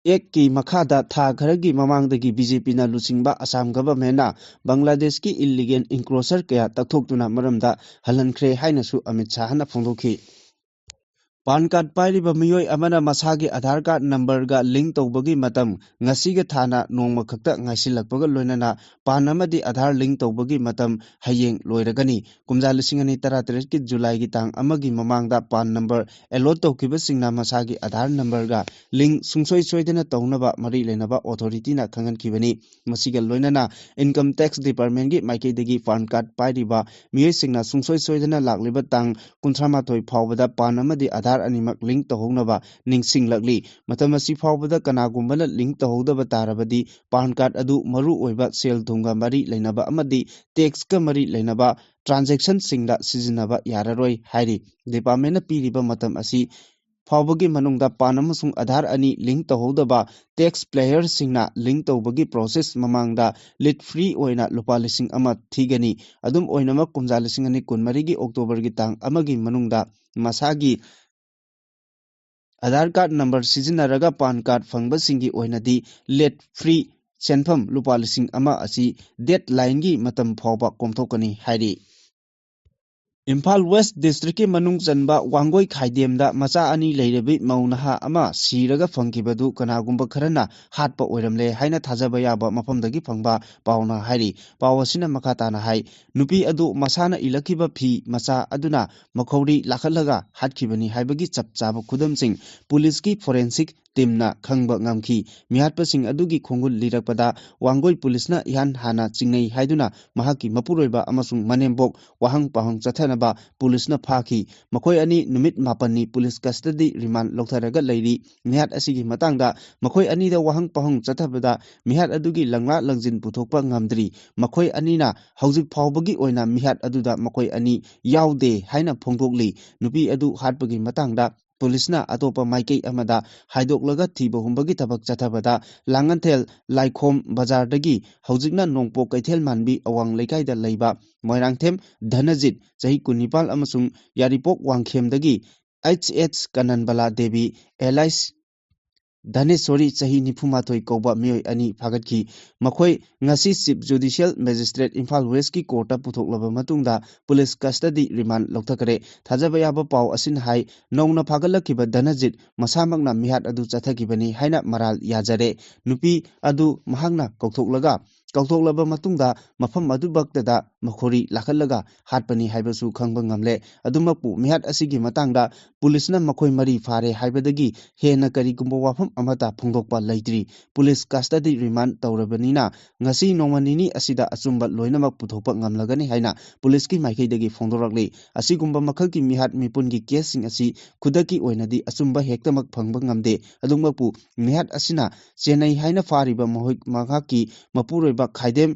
Actꯀꯤ ꯃꯈꯥꯗ ꯊꯥ ꯈꯔꯒꯤ ꯃꯃꯥꯡꯗꯒꯤ BJPꯅ ꯂꯨꯆꯤꯡꯕ ꯑꯁꯥꯝ governmentꯅ ꯕꯪꯒ꯭ꯂꯥꯗꯦꯁꯀꯤ illegal encroacher ꯀꯌꯥ ꯇꯛꯊꯣꯛꯇꯨꯅ ꯃꯔꯝꯗ ꯍꯜꯍꯟꯈ꯭ꯔꯦ ꯍꯥꯏꯅꯁꯨ ꯑꯃꯤꯠ ꯁꯥꯍꯅ ꯐꯣꯡꯗꯣꯛꯈꯤ꯫ PAN card ꯄꯥꯏꯔꯤꯕ ꯃꯤꯑꯣꯏ ꯑꯃꯅ ꯃꯁꯥꯒꯤ Aadhaar card numberꯒ link ꯇꯧꯕꯒꯤ ꯃꯇꯝ ꯉꯁꯤꯒ ꯊꯥꯅ ꯅꯣꯡꯃ ꯈꯛꯇ ꯉꯥꯏꯁꯤꯜꯂꯛꯄꯒ ꯂꯣꯏꯅꯅ PAN ꯑꯃꯗꯤ Aadhaar link ꯇꯧꯕꯒꯤ ꯃꯇꯝ ꯍꯌꯦꯡ ꯂꯣꯏꯔꯒꯅꯤ꯫ ꯀꯨꯝꯖꯥ ꯂꯤꯁꯤꯡ ꯑꯅꯤ ꯇꯔꯥꯇꯔꯦꯠꯀꯤ Julyꯒꯤ ꯇꯥꯡ ꯑꯃꯒꯤ ꯃꯃꯥꯡꯗ PAN number allot ꯇꯧꯈꯤꯕꯁꯤꯡꯅ ꯃꯁꯥꯒꯤ Aadhaar numberꯒ link ꯁꯨꯡꯁꯣꯏ ꯁꯣꯏꯗꯅ ꯇꯧꯅꯕ ꯃꯔꯤ ꯂꯩꯅꯕ authorityꯅ ꯈꯪꯍꯟꯈꯤꯕꯅꯤ꯫ ꯃꯁꯤꯒ ꯂꯣꯏꯅꯅ Income Tax Departmentꯀꯤ ꯃꯥꯏꯀꯩꯗꯒꯤ PAN card ꯄꯥꯏꯔꯤꯕ ꯃꯤꯑꯣꯏꯁꯤꯡꯅ ꯁꯨꯡꯁꯣꯏ ꯁꯣꯏꯗꯅ ꯂꯥꯛꯂꯤꯕ ꯇꯥꯡ ꯀꯨꯟꯊ꯭ꯔꯥ ꯃꯥꯊꯣꯏ ꯐꯥꯎꯕꯗ PAN ꯑꯃꯗꯤ Aadhaar ꯑꯅꯤꯃꯛ link ꯇꯧꯍꯧꯅꯕ ꯅꯤꯡꯁꯤꯡꯂꯛꯂꯤ꯫ ꯃꯇꯝ ꯑꯁꯤ ꯐꯥꯎꯕꯗ ꯀꯅꯥꯒꯨꯝꯕꯅ link ꯇꯧꯍꯧꯗꯕ ꯇꯥꯔꯕꯗꯤ PAN card ꯑꯗꯨ ꯃꯔꯨ ꯑꯣꯏꯕ ꯁꯦꯜ ꯊꯨꯝꯒ ꯃꯔꯤ ꯂꯩꯅꯕ ꯑꯃꯗꯤ taxꯀ ꯃꯔꯤ ꯂꯩꯅꯕ transactionꯁꯤꯡꯗ ꯁꯤꯖꯤꯟꯅꯕ ꯌꯥꯔꯔꯣꯏ ꯍꯥꯏꯔꯤ꯫ Departmentꯅ ꯄꯤꯔꯤꯕ ꯃꯇꯝ ꯑꯁꯤ ꯐꯥꯎꯕꯒꯤ ꯃꯅꯨꯡꯗ ꯄꯥꯟ ꯑꯃꯁꯨꯡ ꯑꯙꯥꯔ ꯑꯅꯤ ꯂꯤꯡ ꯇꯧꯍꯧꯗꯕ ꯇꯦꯛꯁ ꯄꯦꯌꯔꯁꯤꯡꯅ ꯂꯤꯡ ꯇꯧꯕꯒꯤ ꯄ꯭ꯔꯣꯁꯦꯁ ꯃꯃꯥꯡꯗ ꯂꯦꯠ ꯐ꯭ꯔꯤ ꯑꯣꯏꯅ ꯂꯨꯄꯥ ꯂꯤꯁꯤꯡ ꯑꯃ ꯊꯤꯒꯅꯤ꯫ ꯑꯗꯨꯝ ꯑꯣꯏꯅꯃꯛ, ꯀꯨꯝꯖꯥ ꯂꯤꯁꯤꯡ ꯑꯅꯤ ꯀꯨꯟꯃꯔꯤꯒꯤ ꯑꯣꯛꯇꯣꯕꯔꯒꯤ ꯇꯥꯡ ꯑꯃꯒꯤ ꯃꯅꯨꯡꯗ ꯃꯁꯥꯒꯤ ꯑꯙꯥꯔ ꯀꯥꯔꯗ ꯅꯝꯕꯔ ꯁꯤꯖꯤꯟꯅꯔꯒ ꯄꯥꯟ ꯀꯥꯔꯗ ꯐꯪꯕꯁꯤꯡꯒꯤ ꯑꯣꯏꯅꯗꯤ ꯂꯦꯠ ꯐ꯭ꯔꯤ ꯁꯦꯟꯐꯝ ꯂꯨꯄꯥ ꯂꯤꯁꯤꯡ ꯑꯃ ꯑꯁꯤ ꯗꯦꯠ ꯂꯥꯏꯟꯒꯤ ꯃꯇꯝ ꯐꯥꯎꯕ ꯀꯣꯝꯊꯣꯛꯀꯅꯤ ꯍꯥꯏꯔꯤ꯫ ꯏꯝꯐꯥꯜ ꯋꯦꯁ ꯗꯤꯁꯇ꯭ꯔꯤꯛꯀꯤ ꯃꯅꯨꯡ ꯆꯟꯕ ꯋꯥꯡꯒꯣꯏ ꯈꯥꯏꯗꯦꯝꯗ ꯃꯆꯥ ꯑꯅꯤ ꯂꯩꯔꯕꯤ ꯃꯧ ꯅꯍꯥ ꯑꯃ ꯁꯤꯔꯒ ꯐꯪꯈꯤꯕꯗꯨ ꯀꯅꯥꯒꯨꯝꯕ ꯈꯔꯅ ꯍꯥꯠꯄ ꯑꯣꯏꯔꯝꯂꯦ ꯍꯥꯏꯅ ꯊꯥꯖꯕ ꯌꯥꯕ ꯃꯐꯝꯗꯒꯤ ꯐꯪꯕ ꯄꯥꯎꯅ ꯍꯥꯏꯔꯤ꯫ ꯄꯥꯎ ꯑꯁꯤꯅ ꯃꯈꯥ ꯇꯥꯅ ꯍꯥꯏ, ꯅꯨꯄꯤ ꯑꯗꯨ ꯃꯁꯥꯅ ꯏꯜꯂꯛꯈꯤꯕ ꯐꯤ ꯃꯆꯥ ꯑꯗꯨꯅ ꯃꯈꯧꯔꯤ ꯂꯥꯈꯠꯂꯒ ꯍꯥꯠꯈꯤꯕꯅꯤ ꯍꯥꯏꯕꯒꯤ ꯆꯞ ꯆꯥꯕ ꯈꯨꯗꯝꯁꯤꯡ ꯄꯨꯂꯤꯁꯀꯤ ꯐꯣꯔꯦꯟꯁꯤꯛ ꯇꯤꯝꯅ ꯈꯪꯕ ꯉꯝꯈꯤ꯫ ꯃꯤꯍꯥꯠꯄꯁꯤꯡ ꯑꯗꯨꯒꯤ ꯈꯣꯡꯒꯨꯜ ꯂꯤꯔꯛꯄꯗ ꯋꯥꯡꯒꯣꯏ ꯄꯨꯂꯤꯁꯅ ꯏꯍꯥꯟ ꯍꯥꯟꯅ ꯆꯤꯡꯅꯩ ꯍꯥꯏꯗꯨꯅ ꯃꯍꯥꯛꯀꯤ ꯃꯄꯨꯔꯣꯏꯕ ꯑꯃꯁꯨꯡ ꯃꯅꯦꯝꯕꯣꯛ ꯋꯥꯍꯪ ꯄꯥꯎꯍꯪ ꯆꯠꯊꯅꯕ ꯄꯨꯂꯤꯁꯅ ꯐꯥꯈꯤ꯫ ꯃꯈꯣꯏ ꯑꯅꯤ ꯅꯨꯃꯤꯠ ꯃꯥꯄꯟꯅꯤ ꯄꯨꯂꯤꯁ ꯀꯁꯇꯗꯤ ꯔꯤꯃꯥꯟ ꯂꯧꯊꯔꯒ ꯂꯩꯔꯤ꯫ ꯃꯤꯍꯥꯠ ꯑꯁꯤꯒꯤ ꯃꯇꯥꯡꯗ ꯃꯈꯣꯏ ꯑꯅꯤꯗ ꯋꯥꯍꯪ ꯄꯥꯎꯍꯪ ꯆꯠꯊꯕꯗ ꯃꯤꯍꯥꯠ ꯑꯗꯨꯒꯤ ꯂꯪꯂꯥ ꯂꯪꯖꯤꯟ ꯄꯨꯊꯣꯛꯄ ꯉꯝꯗ꯭ꯔꯤ꯫ ꯃꯈꯣꯏ ꯑꯅꯤꯅ ꯍꯧꯖꯤꯛ ꯐꯥꯎꯕꯒꯤ ꯑꯣꯏꯅ ꯃꯤꯍꯥꯠ ꯑꯗꯨꯗ ꯃꯈꯣꯏ ꯑꯅꯤ ꯌꯥꯎꯗꯦ ꯍꯥꯏꯅ ꯐꯣꯡꯗꯣꯛꯂꯤ꯫ ꯅꯨꯄꯤ ꯑꯗꯨ ꯍꯥꯠꯄꯒꯤ ꯃꯇꯥꯡꯗ ꯄꯨꯂꯤꯁꯅ ꯑꯇꯣꯞꯄ ꯃꯥꯏꯀꯩ ꯑꯃꯗ ꯍꯥꯏꯗꯣꯛꯂꯒ ꯊꯤꯕ ꯍꯨꯝꯕꯒꯤ ꯊꯕꯛ ꯆꯠꯊꯕꯗ ꯂꯥꯡꯉꯟꯊꯦꯜ ꯂꯥꯏꯈꯣꯝ ꯕꯖꯥꯔꯗꯒꯤ ꯍꯧꯖꯤꯛꯅ ꯅꯣꯡꯄꯣꯛ ꯀꯩꯊꯦꯜ ꯃꯥꯟꯕꯤ ꯑꯋꯥꯡ ꯂꯩꯀꯥꯏꯗ ꯂꯩꯕ ꯃꯣꯏꯔꯥꯡꯊꯦꯝ ꯙꯅꯖꯤꯠ, ꯆꯍꯤ ꯀꯨꯟꯅꯤꯄꯥꯜ, ꯑꯃꯁꯨꯡ ꯌꯥꯔꯤꯄꯣꯛ ꯋꯥꯡꯈꯦꯝꯗꯒꯤ ꯑꯩꯆ ꯑꯦꯆ ꯀꯅꯟꯕꯂꯥ ꯗꯦꯕꯤ, ꯑꯦꯂꯥꯏꯁ ꯙꯅꯦꯁꯣꯔꯤ, ꯆꯍꯤ ꯅꯤꯐꯨꯃꯥꯊꯣꯏ ꯀꯧꯕ ꯃꯤꯑꯣꯏ ꯑꯅꯤ ꯐꯥꯒꯠꯈꯤ꯫ ꯃꯈꯣꯏ ꯉꯁꯤ ꯆꯤꯐ ꯖꯨꯗꯤꯁꯤꯌꯦꯜ ꯃꯦꯖꯤꯁꯇ꯭ꯔꯦꯠ ꯏꯝꯐꯥꯜ ꯋꯦꯁꯀꯤ ꯀꯣꯔꯠꯇ ꯄꯨꯊꯣꯛꯂꯕ ꯃꯇꯨꯡꯗ ꯄꯨꯂꯤꯁ ꯀꯁꯇꯗꯤ ꯔꯤꯃꯥꯟ ꯂꯧꯊꯈ꯭ꯔꯦ꯫ ꯊꯥꯖꯕ ꯌꯥꯕ ꯄꯥꯎ ꯑꯁꯤꯅ ꯍꯥꯏ, ꯅꯧꯅ ꯐꯥꯒꯠꯂꯛꯈꯤꯕ ꯙꯅꯖꯤꯠ ꯃꯁꯥꯃꯛꯅ ꯃꯤꯍꯥꯠ ꯑꯗꯨ ꯆꯠꯊꯈꯤꯕꯅꯤ ꯍꯥꯏꯅ ꯃꯔꯥꯜ ꯌꯥꯖꯔꯦ꯫ ꯅꯨꯄꯤ ꯑꯗꯨ ꯃꯍꯥꯛꯅ ꯀꯧꯊꯣꯛꯂꯒ, ꯀꯧꯊꯣꯛꯂꯕ ꯃꯇꯨꯡꯗ ꯃꯐꯝ ꯑꯗꯨꯃꯛꯇꯗ ꯃꯈꯣꯔꯤ ꯂꯥꯈꯠꯂꯒ ꯍꯥꯠꯄꯅꯤ ꯍꯥꯏꯕꯁꯨ ꯈꯪꯕ ꯉꯝꯂꯦ꯫ ꯑꯗꯨꯃꯛꯄꯨ ꯃꯤꯍꯥꯠ ꯑꯁꯤꯒꯤ ꯃꯇꯥꯡꯗ ꯄꯨꯂꯤꯁꯅ ꯃꯈꯣꯏ ꯃꯔꯤ ꯐꯥꯔꯦ ꯍꯥꯏꯕꯗꯒꯤ ꯍꯦꯟꯅ ꯀꯔꯤꯒꯨꯝꯕ ꯋꯥꯐꯝ ꯑꯃꯠꯇ ꯐꯣꯡꯗꯣꯛꯄ ꯂꯩꯇ꯭ꯔꯤ꯫ ꯄꯨꯂꯤꯁ ꯀꯁꯇꯗꯤ ꯔꯤꯃꯥꯟ ꯇꯧꯔꯕꯅꯤꯅ ꯉꯁꯤ ꯅꯣꯡꯃ ꯅꯤꯅꯤ ꯑꯁꯤꯗ ꯑꯆꯨꯝꯕ ꯂꯣꯏꯅꯃꯛ ꯄꯨꯊꯣꯛꯄ ꯉꯝꯂꯒꯅꯤ ꯍꯥꯏꯅ ꯄꯨꯂꯤꯁꯀꯤ ꯃꯥꯏꯀꯩꯗꯒꯤ ꯐꯣꯡꯗꯣꯔꯛꯂꯤ꯫ ꯑꯁꯤꯒꯨꯝꯕ ꯃꯈꯜꯒꯤ ꯃꯤꯍꯥꯠ ꯃꯤꯄꯨꯟꯒꯤ ꯀꯦꯁꯁꯤꯡ ꯑꯁꯤ ꯈꯨꯗꯛꯀꯤ ꯑꯣꯏꯅꯗꯤ ꯑꯆꯨꯝꯕ ꯍꯦꯛꯇꯃꯛ ꯐꯪꯕ ꯉꯝꯗꯦ꯫ ꯑꯗꯨꯃꯛꯄꯨ ꯃꯤꯍꯥꯠ ꯑꯁꯤꯅ ꯆꯦꯟꯅꯩ ꯍꯥꯏꯅ ꯐꯥꯔꯤꯕ ꯃꯍꯣꯏ ꯃꯍꯥꯛꯀꯤ ꯃꯄꯨꯔꯣꯏꯕ ꯈꯥꯏꯗꯦꯝ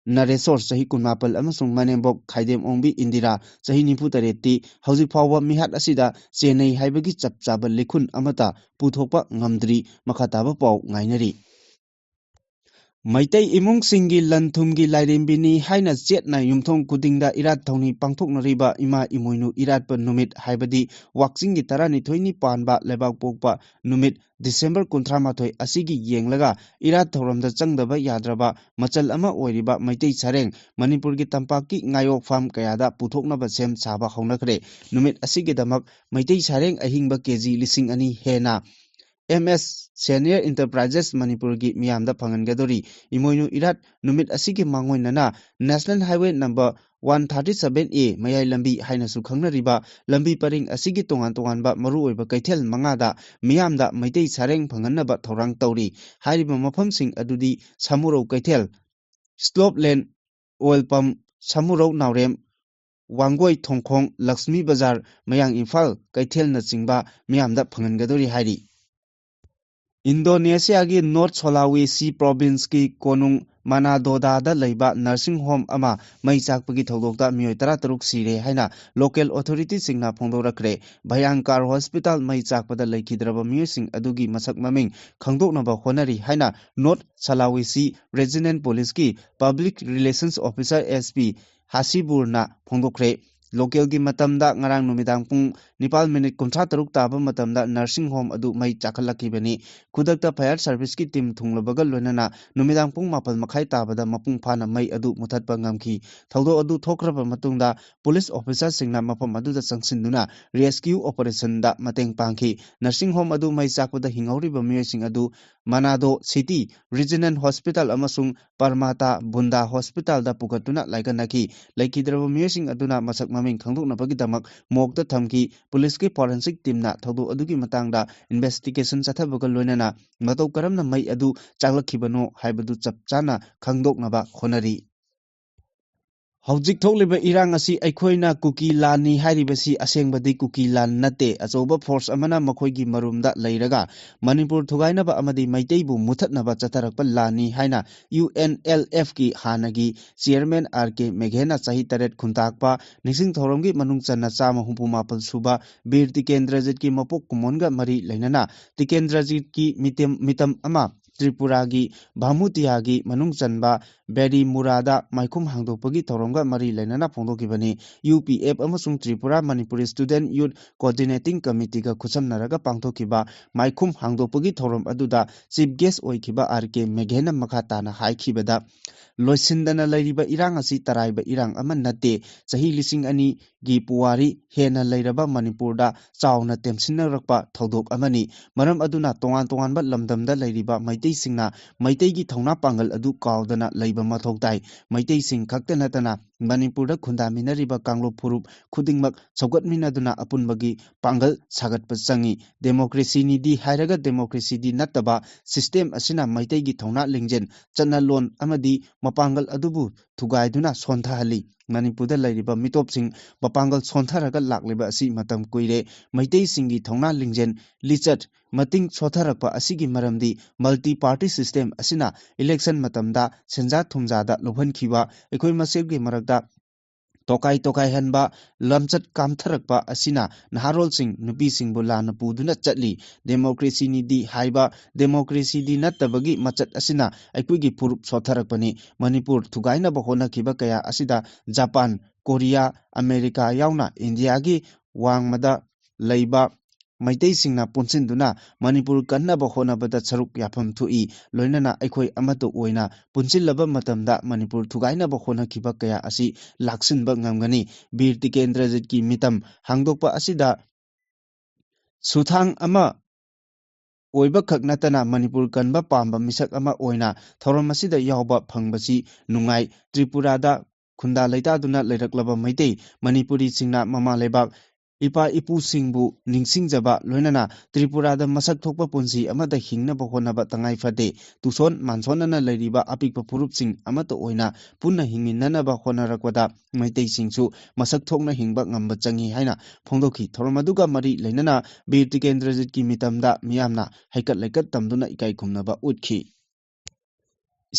ꯅꯔꯦꯁꯣꯔ, ꯆꯍꯤ ꯀꯨꯟꯃꯥꯄꯜ, ꯑꯃꯁꯨꯡ ꯃꯅꯦꯝꯕꯣꯛ ꯈꯥꯏꯗꯦꯝ ꯑꯣꯡꯕꯤ ꯏꯟꯗꯤꯔꯥ, ꯆꯍꯤ ꯅꯤꯐꯨ ꯇꯔꯦꯠꯇꯤ ꯍꯧꯖꯤꯛ ꯐꯥꯎꯕ ꯃꯤꯍꯥꯠ ꯑꯁꯤꯗ ꯆꯦꯟꯅꯩ ꯍꯥꯏꯕꯒꯤ ꯆꯞ ꯆꯥꯕ ꯂꯤꯈꯨꯟ ꯑꯃꯠꯇ ꯄꯨꯊꯣꯛꯄ ꯉꯝꯗ꯭ꯔꯤ꯫ ꯃꯈꯥ ꯇꯥꯕ ꯄꯥꯎ ꯉꯥꯏꯅꯔꯤ꯫ ꯃꯩꯇꯩ ꯏꯃꯨꯡꯁꯤꯡꯒꯤ ꯂꯟ ꯊꯨꯝꯒꯤ ꯂꯥꯏꯔꯦꯝꯕꯤꯅꯤ ꯍꯥꯏꯅ ꯆꯦꯠꯅ ꯌꯨꯝꯊꯣꯡ ꯈꯨꯗꯤꯡꯗ ꯏꯔꯥꯠ ꯊꯧꯅꯤ ꯄꯥꯡꯊꯣꯛꯅꯔꯤꯕ ꯏꯃꯥ ꯏꯃꯣꯏꯅꯨ ꯏꯔꯥꯠꯄ ꯅꯨꯃꯤꯠ, ꯍꯥꯏꯕꯗꯤ ꯋꯥꯛꯆꯤꯡꯒꯤ ꯇꯔꯥꯅꯤꯊꯣꯏꯅꯤ ꯄꯥꯟꯕ ꯂꯩꯕꯥꯛ ꯄꯣꯛꯄ ꯅꯨꯃꯤꯠ ꯗꯤꯁꯦꯝꯕꯔ ꯀꯨꯟꯊ꯭ꯔꯥ ꯃꯥꯊꯣꯏ ꯑꯁꯤꯒꯤ ꯌꯦꯡꯂꯒ ꯏꯔꯥꯠ ꯊꯧꯔꯝꯗ ꯆꯪꯗꯕ ꯌꯥꯗ꯭ꯔꯕ ꯃꯆꯜ ꯑꯃ ꯑꯣꯏꯔꯤꯕ ꯃꯩꯇꯩ ꯁꯔꯦꯡ ꯃꯅꯤꯄꯨꯔꯒꯤ ꯇꯝꯄꯥꯛꯀꯤ ꯉꯥꯌꯣꯛ ꯐꯥꯝ ꯀꯌꯥꯗ ꯄꯨꯊꯣꯛꯅꯕ ꯁꯦꯝ ꯁꯥꯕ ꯍꯧꯅꯈ꯭ꯔꯦ꯫ ꯅꯨꯃꯤꯠ ꯑꯁꯤꯒꯤꯗꯃꯛ ꯃꯩꯇꯩ ꯁꯔꯦꯡ ꯑꯍꯤꯡꯕ ꯀꯦ ꯖꯤ ꯂꯤꯁꯤꯡ ꯑꯅꯤ ꯍꯦꯟꯅ ꯑꯦꯝ ꯑꯦꯁ Senior Enterprises ꯃꯅꯤꯄꯨꯔꯒꯤ ꯃꯤꯌꯥꯝꯗ ꯐꯪꯍꯟꯒꯗꯧꯔꯤ꯫ ꯏꯃꯣꯏꯅꯨ ꯏꯔꯥꯠ ꯅꯨꯃꯤꯠ ꯑꯁꯤꯒꯤ ꯃꯥꯡꯑꯣꯏꯅꯅ National Highway number one thirty seven A ꯃꯌꯥꯏ ꯂꯝꯕꯤ ꯍꯥꯏꯅꯁꯨ ꯈꯪꯅꯔꯤꯕ ꯂꯝꯕꯤ ꯄꯔꯤꯡ ꯑꯁꯤꯒꯤ ꯇꯣꯉꯥꯟ ꯇꯣꯉꯥꯟꯕ ꯃꯔꯨꯑꯣꯏꯕ ꯀꯩꯊꯦꯜ ꯃꯉꯥꯗ ꯃꯤꯌꯥꯝꯗ ꯃꯩꯇꯩ ꯁꯔꯦꯡ ꯐꯪꯍꯟꯅꯕ ꯊꯧꯔꯥꯡ ꯇꯧꯔꯤ꯫ ꯍꯥꯏꯔꯤꯕ ꯃꯐꯝꯁꯤꯡ ꯑꯗꯨꯗꯤ ꯁꯥꯃꯨꯔꯧ ꯀꯩꯊꯦꯜ, ꯁ꯭ꯂꯣꯞ ꯂꯦꯟ ꯑꯣꯏꯜ ꯄꯝ, ꯁꯥꯃꯨꯔꯧ ꯅꯥꯎꯔꯦꯝ, ꯋꯥꯡꯒꯣꯏ ꯊꯣꯡꯈꯣꯡ, ꯂꯛꯁꯃꯤ ꯕꯖꯥꯔ, ꯃꯌꯥꯡ ꯏꯝꯐꯥꯜ ꯀꯩꯊꯦꯜꯅꯆꯤꯡꯕ ꯃꯤꯌꯥꯝꯗ ꯐꯪꯍꯟꯒꯗꯧꯔꯤ ꯍꯥꯏꯔꯤ꯫ ꯏꯟꯗꯣꯅꯦꯁꯤꯌꯥꯒꯤ North Sulawesi Provinceꯀꯤ ꯀꯣꯅꯨꯡ ꯃꯅꯥꯗꯣꯗꯥꯗ ꯂꯩꯕ nursing home ꯑꯃ ꯃꯩ ꯆꯥꯛꯄꯒꯤ ꯊꯧꯗꯣꯛꯇ ꯃꯤꯑꯣꯏ ꯇꯔꯥꯇꯔꯨꯛ ꯁꯤꯔꯦ ꯍꯥꯏꯅ local authorityꯁꯤꯡꯅ ꯐꯣꯡꯗꯣꯔꯛꯈ꯭ꯔꯦ꯫ ꯚꯌꯥꯡꯀꯥꯔ hospital ꯃꯩ ꯆꯥꯛꯄꯗ ꯂꯩꯈꯤꯗ꯭ꯔꯕ ꯃꯤꯑꯣꯏꯁꯤꯡ ꯑꯗꯨꯒꯤ ꯃꯁꯛ ꯃꯃꯤꯡ ꯈꯪꯗꯣꯛꯅꯕ ꯍꯣꯠꯅꯔꯤ ꯍꯥꯏꯅ North Sulawesi Regional Policeꯀꯤ Public Relations Officer S P ꯍꯥꯁꯤꯕꯨꯔꯅ ꯐꯣꯡꯗꯣꯛꯈ꯭ꯔꯦ꯫ Localꯒꯤ ꯃꯇꯝꯗ ꯉꯔꯥꯡ ꯅꯨꯃꯤꯗꯥꯡ ꯄꯨꯡ ꯅꯤꯄꯥꯜ ꯃꯤꯅꯤꯠ ꯀꯨꯟꯊ꯭ꯔꯥ ꯇꯔꯨꯛ ꯇꯥꯕ ꯃꯇꯝꯗ nursing home ꯑꯗꯨ ꯃꯩ ꯆꯥꯛꯈꯠꯂꯛꯈꯤꯕꯅꯤ꯫ ꯈꯨꯗꯛꯇ fire serviceꯀꯤ team ꯊꯨꯡꯂꯕꯒ ꯂꯣꯏꯅꯅ ꯅꯨꯃꯤꯗꯥꯡ ꯄꯨꯡ ꯃꯥꯄꯜ ꯃꯈꯥꯏ ꯇꯥꯕꯗ ꯃꯄꯨꯡ ꯐꯥꯅ ꯃꯩ ꯑꯗꯨ ꯃꯨꯊꯠꯄ ꯉꯝꯈꯤ꯫ ꯊꯧꯗꯣꯛ ꯑꯗꯨ ꯊꯣꯛꯈ꯭ꯔꯕ ꯃꯇꯨꯡꯗ police officerꯁꯤꯡꯅ ꯃꯐꯝ ꯑꯗꯨꯗ ꯆꯪꯁꯤꯟꯗꯨꯅ rescue operationꯗ ꯃꯇꯦꯡ ꯄꯥꯡꯈꯤ꯫ Nursing home ꯑꯗꯨ ꯃꯩ ꯆꯥꯛꯄꯗ ꯍꯤꯡꯍꯧꯔꯤꯕ ꯃꯤꯑꯣꯏꯁꯤꯡ ꯑꯗꯨ Manado City Regional Hospital ꯑꯃꯁꯨꯡ Permata Bunda Hospitalꯗ ꯄꯨꯈꯠꯇꯨꯅ ꯂꯥꯏꯀꯠꯅꯈꯤ꯫ ꯂꯩꯈꯤꯗ꯭ꯔꯕ ꯃꯤꯑꯣꯏꯁꯤꯡ ꯑꯗꯨꯅ ꯃꯁꯛ ꯃꯃꯤꯡ ꯈꯪꯗꯣꯛꯅꯕꯒꯤꯗꯃꯛ morgueꯗ ꯊꯝꯈꯤ꯫ Policeꯀꯤ forensic teamꯅ ꯊꯧꯗꯣꯛ ꯑꯗꯨꯒꯤ ꯃꯇꯥꯡꯗ investigationꯆꯠꯊꯕꯒ ꯂꯣꯏꯅꯅ ꯃꯇꯧ ꯀꯔꯝꯅ ꯃꯩ ꯑꯗꯨ ꯆꯥꯛꯂꯛꯈꯤꯕꯅꯣ ꯍꯥꯏꯕꯗꯨ ꯆꯞ ꯆꯥꯅ ꯈꯪꯗꯣꯛꯅꯕ ꯍꯣꯠꯅꯔꯤ꯫ ꯍꯧꯖꯤꯛ ꯊꯣꯛꯂꯤꯕ ꯏꯔꯥꯡ ꯑꯁꯤ ꯑꯩꯈꯣꯏꯅ ꯀꯨꯀꯤ ꯂꯥꯟꯅꯤ ꯍꯥꯏꯔꯤꯕꯁꯤ ꯑꯁꯦꯡꯕꯗꯤ ꯀꯨꯀꯤ ꯂꯥꯟ ꯅꯠꯇꯦ꯫ ꯑꯆꯧꯕ ꯐꯣꯔꯁ ꯑꯃꯅ ꯃꯈꯣꯏꯒꯤ ꯃꯔꯨꯝꯗ ꯂꯩꯔꯒ ꯃꯅꯤꯄꯨꯔ ꯊꯨꯒꯥꯏꯅꯕ ꯑꯃꯗꯤ ꯃꯩꯇꯩꯕꯨ ꯃꯨꯊꯠꯅꯕ ꯆꯠꯊꯔꯛꯄ ꯂꯥꯟꯅꯤ ꯍꯥꯏꯅ ꯌꯨ ꯑꯦꯟ ꯑꯦꯜ ꯑꯦꯐꯀꯤ ꯍꯥꯟꯅꯒꯤ ꯆꯤꯌꯔꯃꯦꯟ ꯑꯥꯔ ꯀꯦ ꯃꯦꯘꯦꯅ ꯆꯍꯤ ꯇꯔꯦꯠ ꯈꯨꯟꯇꯥꯛꯄ ꯅꯤꯡꯁꯤꯡ ꯊꯧꯔꯝꯒꯤ ꯃꯅꯨꯡ ꯆꯟꯅ ꯆꯥꯝꯃ ꯍꯨꯝꯐꯨ ꯃꯥꯄꯜ ꯁꯨꯕ ꯕꯤꯔ ꯇꯤꯀꯦꯟꯗ꯭ꯔꯖꯤꯠꯀꯤ ꯃꯄꯣꯛ ꯀꯨꯝꯑꯣꯟꯒ ꯃꯔꯤ ꯂꯩꯅꯅ ꯇꯤꯀꯦꯟꯗ꯭ꯔꯖꯤꯠꯀꯤ ꯃꯤꯇꯝ, ꯃꯤꯇꯝ ꯑꯃ ꯇ꯭ꯔꯤꯄꯨꯔꯥꯒꯤ ꯚꯥꯃꯨꯇꯤꯌꯥꯒꯤ ꯃꯅꯨꯡ ꯆꯟꯕ ꯕꯦꯔꯤꯃꯨꯔꯥꯗ ꯃꯥꯏꯈꯨꯝ ꯍꯥꯡꯗꯣꯛꯄꯒꯤ ꯊꯧꯔꯝꯒ ꯃꯔꯤ ꯂꯩꯅꯅ ꯐꯣꯡꯗꯣꯛꯈꯤꯕꯅꯤ꯫ ꯌꯨ ꯄꯤ ꯑꯦꯐ ꯑꯃꯁꯨꯡ ꯇ꯭ꯔꯤꯄꯨꯔꯥ ꯃꯅꯤꯄꯨꯔꯤ ꯁ꯭ꯇꯨꯗꯦꯟꯠ ꯌꯨꯠ ꯀꯣꯑꯣꯔꯗꯤꯅꯦꯇꯤꯡ ꯀꯃꯤꯇꯤꯒ ꯈꯨꯠꯁꯝꯅꯔꯒ ꯄꯥꯡꯊꯣꯛꯈꯤꯕ ꯃꯥꯏꯈꯨꯝ ꯍꯥꯡꯗꯣꯛꯄꯒꯤ ꯊꯧꯔꯝ ꯑꯗꯨꯗ ꯆꯤꯐ ꯒꯦꯁ ꯑꯣꯏꯈꯤꯕ ꯑꯥꯔ ꯀꯦ ꯃꯦꯘꯦꯅ ꯃꯈꯥ ꯇꯥꯅ ꯍꯥꯏꯈꯤꯕꯗ, ꯂꯣꯏꯁꯤꯟꯗꯅ ꯂꯩꯔꯤꯕ ꯏꯔꯥꯡ ꯑꯁꯤ ꯇꯔꯥꯏꯕ ꯏꯔꯥꯡ ꯑꯃ ꯅꯠꯇꯦ꯫ ꯆꯍꯤ ꯂꯤꯁꯤꯡ ꯑꯅꯤꯒꯤ ꯄꯨꯋꯥꯔꯤ ꯍꯦꯟꯅ ꯂꯩꯔꯕ ꯃꯅꯤꯄꯨꯔꯗ ꯆꯥꯎꯅ ꯇꯦꯝꯁꯤꯟꯅꯔꯛꯄ ꯊꯧꯗꯣꯛ ꯑꯃꯅꯤ꯫ ꯃꯔꯝ ꯑꯗꯨꯅ ꯇꯣꯉꯥꯟ ꯇꯣꯉꯥꯟꯕ ꯂꯝꯗꯝꯗ ꯂꯩꯔꯤꯕ ꯃꯩꯇꯩꯁꯤꯡꯅ ꯃꯩꯇꯩꯒꯤ ꯊꯧꯅꯥ ꯄꯥꯡꯒꯜ ꯑꯗꯨ ꯀꯥꯎꯗꯅ ꯂꯩꯕ ꯃꯊꯧ ꯇꯥꯏ꯫ ꯃꯩꯇꯩꯁꯤꯡ ꯈꯛꯇ ꯅꯠꯇꯅ ꯃꯅꯤꯄꯨꯔꯗ ꯈꯨꯟꯗꯥꯃꯤꯟꯅꯔꯤꯕ ꯀꯥꯡꯂꯨꯞ ꯐꯨꯔꯨꯞ ꯈꯨꯗꯤꯡꯃꯛ ꯁꯧꯒꯠꯃꯤꯟꯅꯗꯨꯅ ꯑꯄꯨꯟꯕꯒꯤ ꯄꯥꯡꯒꯜ ꯁꯥꯒꯠꯄ ꯆꯪꯏ꯫ ꯗꯦꯃꯣꯀ꯭ꯔꯦꯁꯤꯅꯤꯗꯤ ꯍꯥꯏꯔꯒ ꯗꯦꯃꯣꯀ꯭ꯔꯦꯁꯤꯗꯤ ꯅꯠꯇꯕ ꯁꯤꯁꯇꯦꯝ ꯑꯁꯤꯅ ꯃꯩꯇꯩꯒꯤ ꯊꯧꯅꯥ ꯂꯤꯡꯖꯦꯜ, ꯆꯠꯅꯂꯣꯟ ꯑꯃꯗꯤ ꯃꯄꯥꯡꯒꯜ ꯑꯗꯨꯕꯨ ꯊꯨꯒꯥꯏꯗꯨꯅ ꯁꯣꯟꯊꯍꯜꯂꯤ꯫ ꯃꯅꯤꯄꯨꯔꯗ ꯂꯩꯔꯤꯕ ꯃꯤꯇꯣꯞꯁꯤꯡ ꯃꯄꯥꯡꯒꯜ ꯁꯣꯟꯊꯔꯒ ꯂꯥꯛꯂꯤꯕ ꯑꯁꯤ ꯃꯇꯝ ꯀꯨꯏꯔꯦ꯫ ꯃꯩꯇꯩꯁꯤꯡꯒꯤ ꯊꯧꯅꯥ ꯂꯤꯡꯖꯦꯜ, ꯂꯤꯆꯠ, ꯃꯇꯤꯡ ꯁꯣꯊꯔꯛꯄ ꯑꯁꯤꯒꯤ ꯃꯔꯝꯗꯤ ꯃꯜꯇꯤ ꯄꯥꯔꯇꯤ ꯁꯤꯁꯇꯦꯝ ꯑꯁꯤꯅ ꯏꯂꯦꯛꯁꯟ ꯃꯇꯝꯗ ꯁꯦꯟꯖꯥ ꯊꯨꯝꯖꯥꯗ ꯂꯨꯞꯍꯟꯈꯤꯕ, ꯑꯩꯈꯣꯏ ꯃꯁꯦꯜꯒꯤ ꯃꯔꯛꯇ ꯇꯣꯈꯥꯏ ꯇꯣꯈꯥꯏꯍꯟꯕ, ꯂꯝꯆꯠ ꯀꯥꯝꯊꯔꯛꯄ ꯑꯁꯤꯅ ꯅꯍꯥꯔꯣꯜꯁꯤꯡ, ꯅꯨꯄꯤꯁꯤꯡꯕꯨ ꯂꯥꯟꯅ ꯄꯨꯗꯨꯅ ꯆꯠꯂꯤ꯫ ꯗꯦꯃꯣꯀ꯭ꯔꯦꯁꯤꯅꯤꯗꯤ ꯍꯥꯏꯕ ꯗꯦꯃꯣꯀ꯭ꯔꯦꯁꯤꯗꯤ ꯅꯠꯇꯕꯒꯤ ꯃꯆꯠ ꯑꯁꯤꯅ ꯑꯩꯈꯣꯏꯒꯤ ꯐꯨꯔꯨꯞ ꯁꯣꯠꯊꯔꯛꯄꯅꯤ꯫ ꯃꯅꯤꯄꯨꯔ ꯊꯨꯒꯥꯏꯅꯕ ꯍꯣꯠꯅꯈꯤꯕ ꯀꯌꯥ ꯑꯁꯤꯗ ꯖꯄꯥꯟ, ꯀꯣꯔꯤꯌꯥ, ꯑꯃꯦꯔꯤꯀꯥ ꯌꯥꯎꯅ ꯏꯟꯗꯤꯌꯥꯒꯤ ꯋꯥꯡꯃꯗ ꯂꯩꯕ ꯃꯩꯇꯩꯁꯤꯡꯅ ꯄꯨꯟꯁꯤꯟꯗꯨꯅ ꯃꯅꯤꯄꯨꯔ ꯀꯟꯅꯕ ꯍꯣꯠꯅꯕꯗ ꯁꯔꯨꯛ ꯌꯥꯐꯝ ꯊꯣꯛꯏ꯫ ꯂꯣꯏꯅꯅ ꯑꯩꯈꯣꯏ ꯑꯃꯠꯇ ꯑꯣꯏꯅ ꯄꯨꯟꯁꯤꯜꯂꯕ ꯃꯇꯝꯗ ꯃꯅꯤꯄꯨꯔ ꯊꯨꯒꯥꯏꯅꯕ ꯍꯣꯠꯅꯈꯤꯕ ꯀꯌꯥ ꯑꯁꯤ ꯂꯥꯛꯁꯤꯟꯕ ꯉꯝꯒꯅꯤ꯫ ꯕꯤꯔ ꯇꯤꯀꯦꯟꯗ꯭ꯔꯖꯤꯠꯀꯤ ꯃꯤꯇꯝ ꯍꯥꯡꯗꯣꯛꯄ ꯑꯁꯤꯗ ꯁꯨꯊꯥꯡ ꯑꯃ ꯑꯣꯏꯕꯈꯛ ꯅꯠꯇꯅ ꯃꯅꯤꯄꯨꯔ ꯀꯟꯕ ꯄꯥꯝꯕ ꯃꯤꯁꯛ ꯑꯃ ꯑꯣꯏꯅ ꯊꯧꯔꯝ ꯑꯁꯤꯗ ꯌꯥꯎꯕ ꯐꯪꯕꯁꯤ ꯅꯨꯡꯉꯥꯏ꯫ ꯇ꯭ꯔꯤꯄꯨꯔꯥꯗ ꯈꯨꯟꯗꯥ ꯂꯩꯇꯥꯗꯨꯅ ꯂꯩꯔꯛꯂꯕ ꯃꯩꯇꯩ ꯃꯅꯤꯄꯨꯔꯤꯁꯤꯡꯅ ꯃꯃꯥ ꯂꯩꯕꯥꯛ ꯏꯄꯥ ꯏꯄꯨꯁꯤꯡꯕꯨ ꯅꯤꯡꯁꯤꯡꯖꯕ, ꯂꯣꯏꯅꯅ ꯇ꯭ꯔꯤꯄꯨꯔꯥꯗ ꯃꯁꯛ ꯊꯣꯛꯄ ꯄꯨꯟꯁꯤ ꯑꯃꯗ ꯍꯤꯡꯅꯕ ꯍꯣꯠꯅꯕ ꯇꯉꯥꯏ ꯐꯗꯦ꯫ ꯇꯨꯁꯣꯟ ꯃꯥꯟꯁꯣꯟꯅꯅ ꯂꯩꯔꯤꯕ ꯑꯄꯤꯛꯄ ꯐꯨꯔꯨꯞꯁꯤꯡ ꯑꯃꯠꯇ ꯑꯣꯏꯅ ꯄꯨꯟꯅ ꯍꯤꯡꯃꯤꯟꯅꯅꯕ ꯍꯣꯠꯅꯔꯛꯄꯗ ꯃꯩꯇꯩꯁꯤꯡꯁꯨ ꯃꯁꯛ ꯊꯣꯛꯅ ꯍꯤꯡꯕ ꯉꯝꯕ ꯆꯪꯏ ꯍꯥꯏꯅ ꯐꯣꯡꯗꯣꯛꯈꯤ꯫ ꯊꯧꯔꯝ ꯑꯗꯨꯒ ꯃꯔꯤ ꯂꯩꯅꯅ ꯕꯤꯔ ꯇꯤꯀꯦꯟꯗ꯭ꯔꯖꯤꯠꯀꯤ ꯃꯤꯇꯝꯗ ꯃꯤꯌꯥꯝꯅ ꯍꯩꯀꯠ ꯂꯩꯀꯠ ꯇꯝꯗꯨꯅ ꯏꯀꯥꯏ ꯈꯨꯝꯅꯕ ꯎꯠꯈꯤ꯫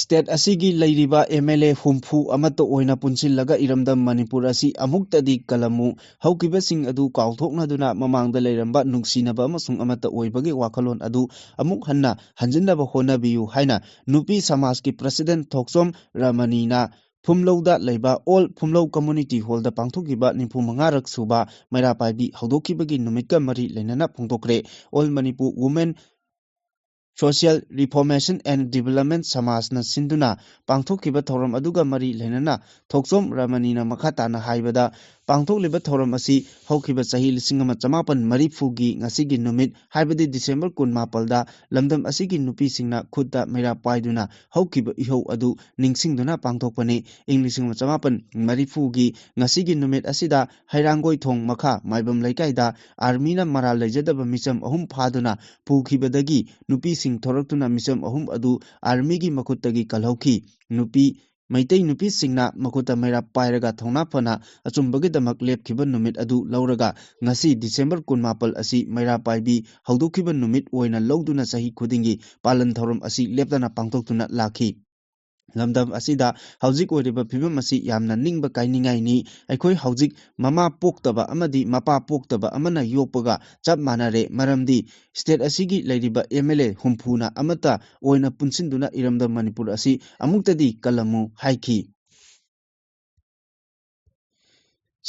ꯁ꯭ꯇꯦꯠ ꯑꯁꯤꯒꯤ ꯂꯩꯔꯤꯕ ꯑꯦꯝ ꯑꯦꯜ ꯑꯦ ꯍꯨꯝꯐꯨ ꯑꯃꯠꯇ ꯑꯣꯏꯅ ꯄꯨꯟꯁꯤꯜꯂꯒ ꯏꯔꯝꯗꯝ ꯃꯅꯤꯄꯨꯔ ꯑꯁꯤ ꯑꯃꯨꯛꯇꯗꯤ ꯀꯜꯂꯝꯃꯨ, ꯍꯧꯈꯤꯕꯁꯤꯡ ꯑꯗꯨ ꯀꯥꯎꯊꯣꯛꯅꯗꯨꯅ ꯃꯃꯥꯡꯗ ꯂꯩꯔꯝꯕ ꯅꯨꯡꯁꯤꯅꯕ ꯑꯃꯁꯨꯡ ꯑꯃꯠꯇ ꯑꯣꯏꯕꯒꯤ ꯋꯥꯈꯜꯂꯣꯟ ꯑꯗꯨ ꯑꯃꯨꯛ ꯍꯟꯅ ꯍꯟꯖꯤꯟꯅꯕ ꯍꯣꯠꯅꯕꯤꯌꯨ ꯍꯥꯏꯅ ꯅꯨꯄꯤ ꯁꯃꯥꯖꯀꯤ ꯄ꯭ꯔꯁꯤꯗꯦꯟꯠ ꯊꯣꯛꯆꯣꯝ ꯔꯃꯅꯤꯅ ꯐꯨꯝꯂꯧꯗ ꯂꯩꯕ ꯑꯣꯜ ꯐꯨꯝꯂꯧ ꯀꯝꯃꯨꯅꯤꯇꯤ ꯍꯣꯜꯗ ꯄꯥꯡꯊꯣꯛꯈꯤꯕ ꯅꯤꯐꯨ ꯃꯉꯥꯔꯛ ꯁꯨꯕ ꯃꯩꯔꯥ ꯄꯥꯏꯕꯤ ꯍꯧꯗꯣꯛꯈꯤꯕꯒꯤ ꯅꯨꯃꯤꯠꯀ ꯃꯔꯤ ꯂꯩꯅꯅ ꯐꯣꯡꯗꯣꯛꯈ꯭ꯔꯦ꯫ All Manipur women social reformation and development ꯁꯃꯥꯖꯅ ꯁꯤꯟꯗꯨꯅ ꯄꯥꯡꯊꯣꯛꯈꯤꯕ ꯊꯧꯔꯝ ꯑꯗꯨꯒ ꯃꯔꯤ ꯂꯩꯅꯅ ꯊꯣꯛꯆꯣꯝ ꯔꯃꯅꯤꯅ ꯃꯈꯥ ꯇꯥꯅ ꯍꯥꯏꯕꯗ, ꯄꯥꯡꯊꯣꯛꯂꯤꯕ ꯊꯧꯔꯝ ꯑꯁꯤ ꯍꯧꯈꯤꯕ ꯆꯍꯤ ꯂꯤꯁꯤꯡ ꯑꯃ ꯆꯃꯥꯄꯟ ꯃꯔꯤꯐꯨꯒꯤ ꯉꯁꯤꯒꯤ ꯅꯨꯃꯤꯠ, ꯍꯥꯏꯕꯗꯤ ꯗꯤꯁꯦꯝꯕꯔ ꯀꯨꯟꯃꯥꯄꯜꯗ ꯂꯝꯗꯝ ꯑꯁꯤꯒꯤ ꯅꯨꯄꯤꯁꯤꯡꯅ ꯈꯨꯠꯇ ꯃꯩꯔꯥ ꯄꯥꯏꯗꯨꯅ ꯍꯧꯈꯤꯕ ꯏꯍꯧ ꯑꯗꯨ ꯅꯤꯡꯁꯤꯡꯗꯨꯅ ꯄꯥꯡꯊꯣꯛꯄꯅꯤ꯫ ꯏꯪ ꯂꯤꯁꯤꯡ ꯑꯃ ꯆꯃꯥꯄꯟ ꯃꯔꯤꯐꯨꯒꯤ ꯉꯁꯤꯒꯤ ꯅꯨꯃꯤꯠ ꯑꯁꯤꯗ ꯍꯩꯔꯥꯡꯒꯣꯏ ꯊꯣꯡ ꯃꯈꯥ ꯃꯥꯏꯕꯝ ꯂꯩꯀꯥꯏꯗ ꯑꯥꯔꯃꯤꯅ ꯃꯔꯥꯜ ꯂꯩꯖꯗꯕ ꯃꯤꯆꯝ ꯑꯍꯨꯝ ꯐꯥꯗꯨꯅ ꯄꯨꯈꯤꯕꯗꯒꯤ ꯅꯨꯄꯤꯁꯤꯡ ꯊꯣꯔꯛꯇꯨꯅ ꯃꯤꯆꯝ ꯑꯍꯨꯝ ꯑꯗꯨ ꯑꯥꯔꯃꯤꯒꯤ ꯃꯈꯨꯠꯇꯒꯤ ꯀꯜꯍꯧꯈꯤ꯫ ꯅꯨꯄꯤ, ꯃꯩꯇꯩ ꯅꯨꯄꯤꯁꯤꯡꯅ ꯃꯈꯨꯠꯇ ꯃꯩꯔꯥ ꯄꯥꯏꯔꯒ ꯊꯧꯅꯥ ꯐꯅ ꯑꯆꯨꯝꯕꯒꯤꯗꯃꯛ ꯂꯦꯞꯈꯤꯕ ꯅꯨꯃꯤꯠ ꯑꯗꯨ ꯂꯧꯔꯒ ꯉꯁꯤ ꯗꯤꯁꯦꯝꯕꯔ ꯀꯨꯟꯃꯥꯄꯜ ꯑꯁꯤ ꯃꯩꯔꯥ ꯄꯥꯏꯕꯤ ꯍꯧꯗꯣꯛꯈꯤꯕ ꯅꯨꯃꯤꯠ ꯑꯣꯏꯅ ꯂꯧꯗꯨꯅ ꯆꯍꯤ ꯈꯨꯗꯤꯡꯒꯤ ꯄꯥꯂꯟ ꯊꯧꯔꯝ ꯑꯁꯤ ꯂꯦꯞꯇꯅ ꯄꯥꯡꯊꯣꯛꯇꯨꯅ ꯂꯥꯛꯈꯤ꯫ ꯂꯝꯗꯝ ꯑꯁꯤꯗ ꯍꯧꯖꯤꯛ ꯑꯣꯏꯔꯤꯕ ꯐꯤꯕꯝ ꯑꯁꯤ ꯌꯥꯝꯅ ꯅꯤꯡꯕ ꯀꯥꯏꯅꯤꯡꯉꯥꯏꯅꯤ꯫ ꯑꯩꯈꯣꯏ ꯍꯧꯖꯤꯛ ꯃꯃꯥ ꯄꯣꯛꯇꯕ ꯑꯃꯗꯤ ꯃꯄꯥ ꯄꯣꯛꯇꯕ ꯑꯃꯅ ꯌꯣꯛꯄꯒ ꯆꯞ ꯃꯥꯟꯅꯔꯦ, ꯃꯔꯝꯗꯤ ꯁ꯭ꯇꯦꯠ ꯑꯁꯤꯒꯤ ꯂꯩꯔꯤꯕ ꯑꯦꯝ ꯑꯦꯜ ꯑꯦ ꯍꯨꯝꯐꯨꯅ ꯑꯃꯠꯇ ꯑꯣꯏꯅ ꯄꯨꯟꯁꯤꯟꯗꯨꯅ ꯏꯔꯝꯗꯝ ꯃꯅꯤꯄꯨꯔ ꯑꯁꯤ ꯑꯃꯨꯛꯇꯗꯤ ꯀꯜꯂꯝꯃꯨ ꯍꯥꯏꯈꯤ꯫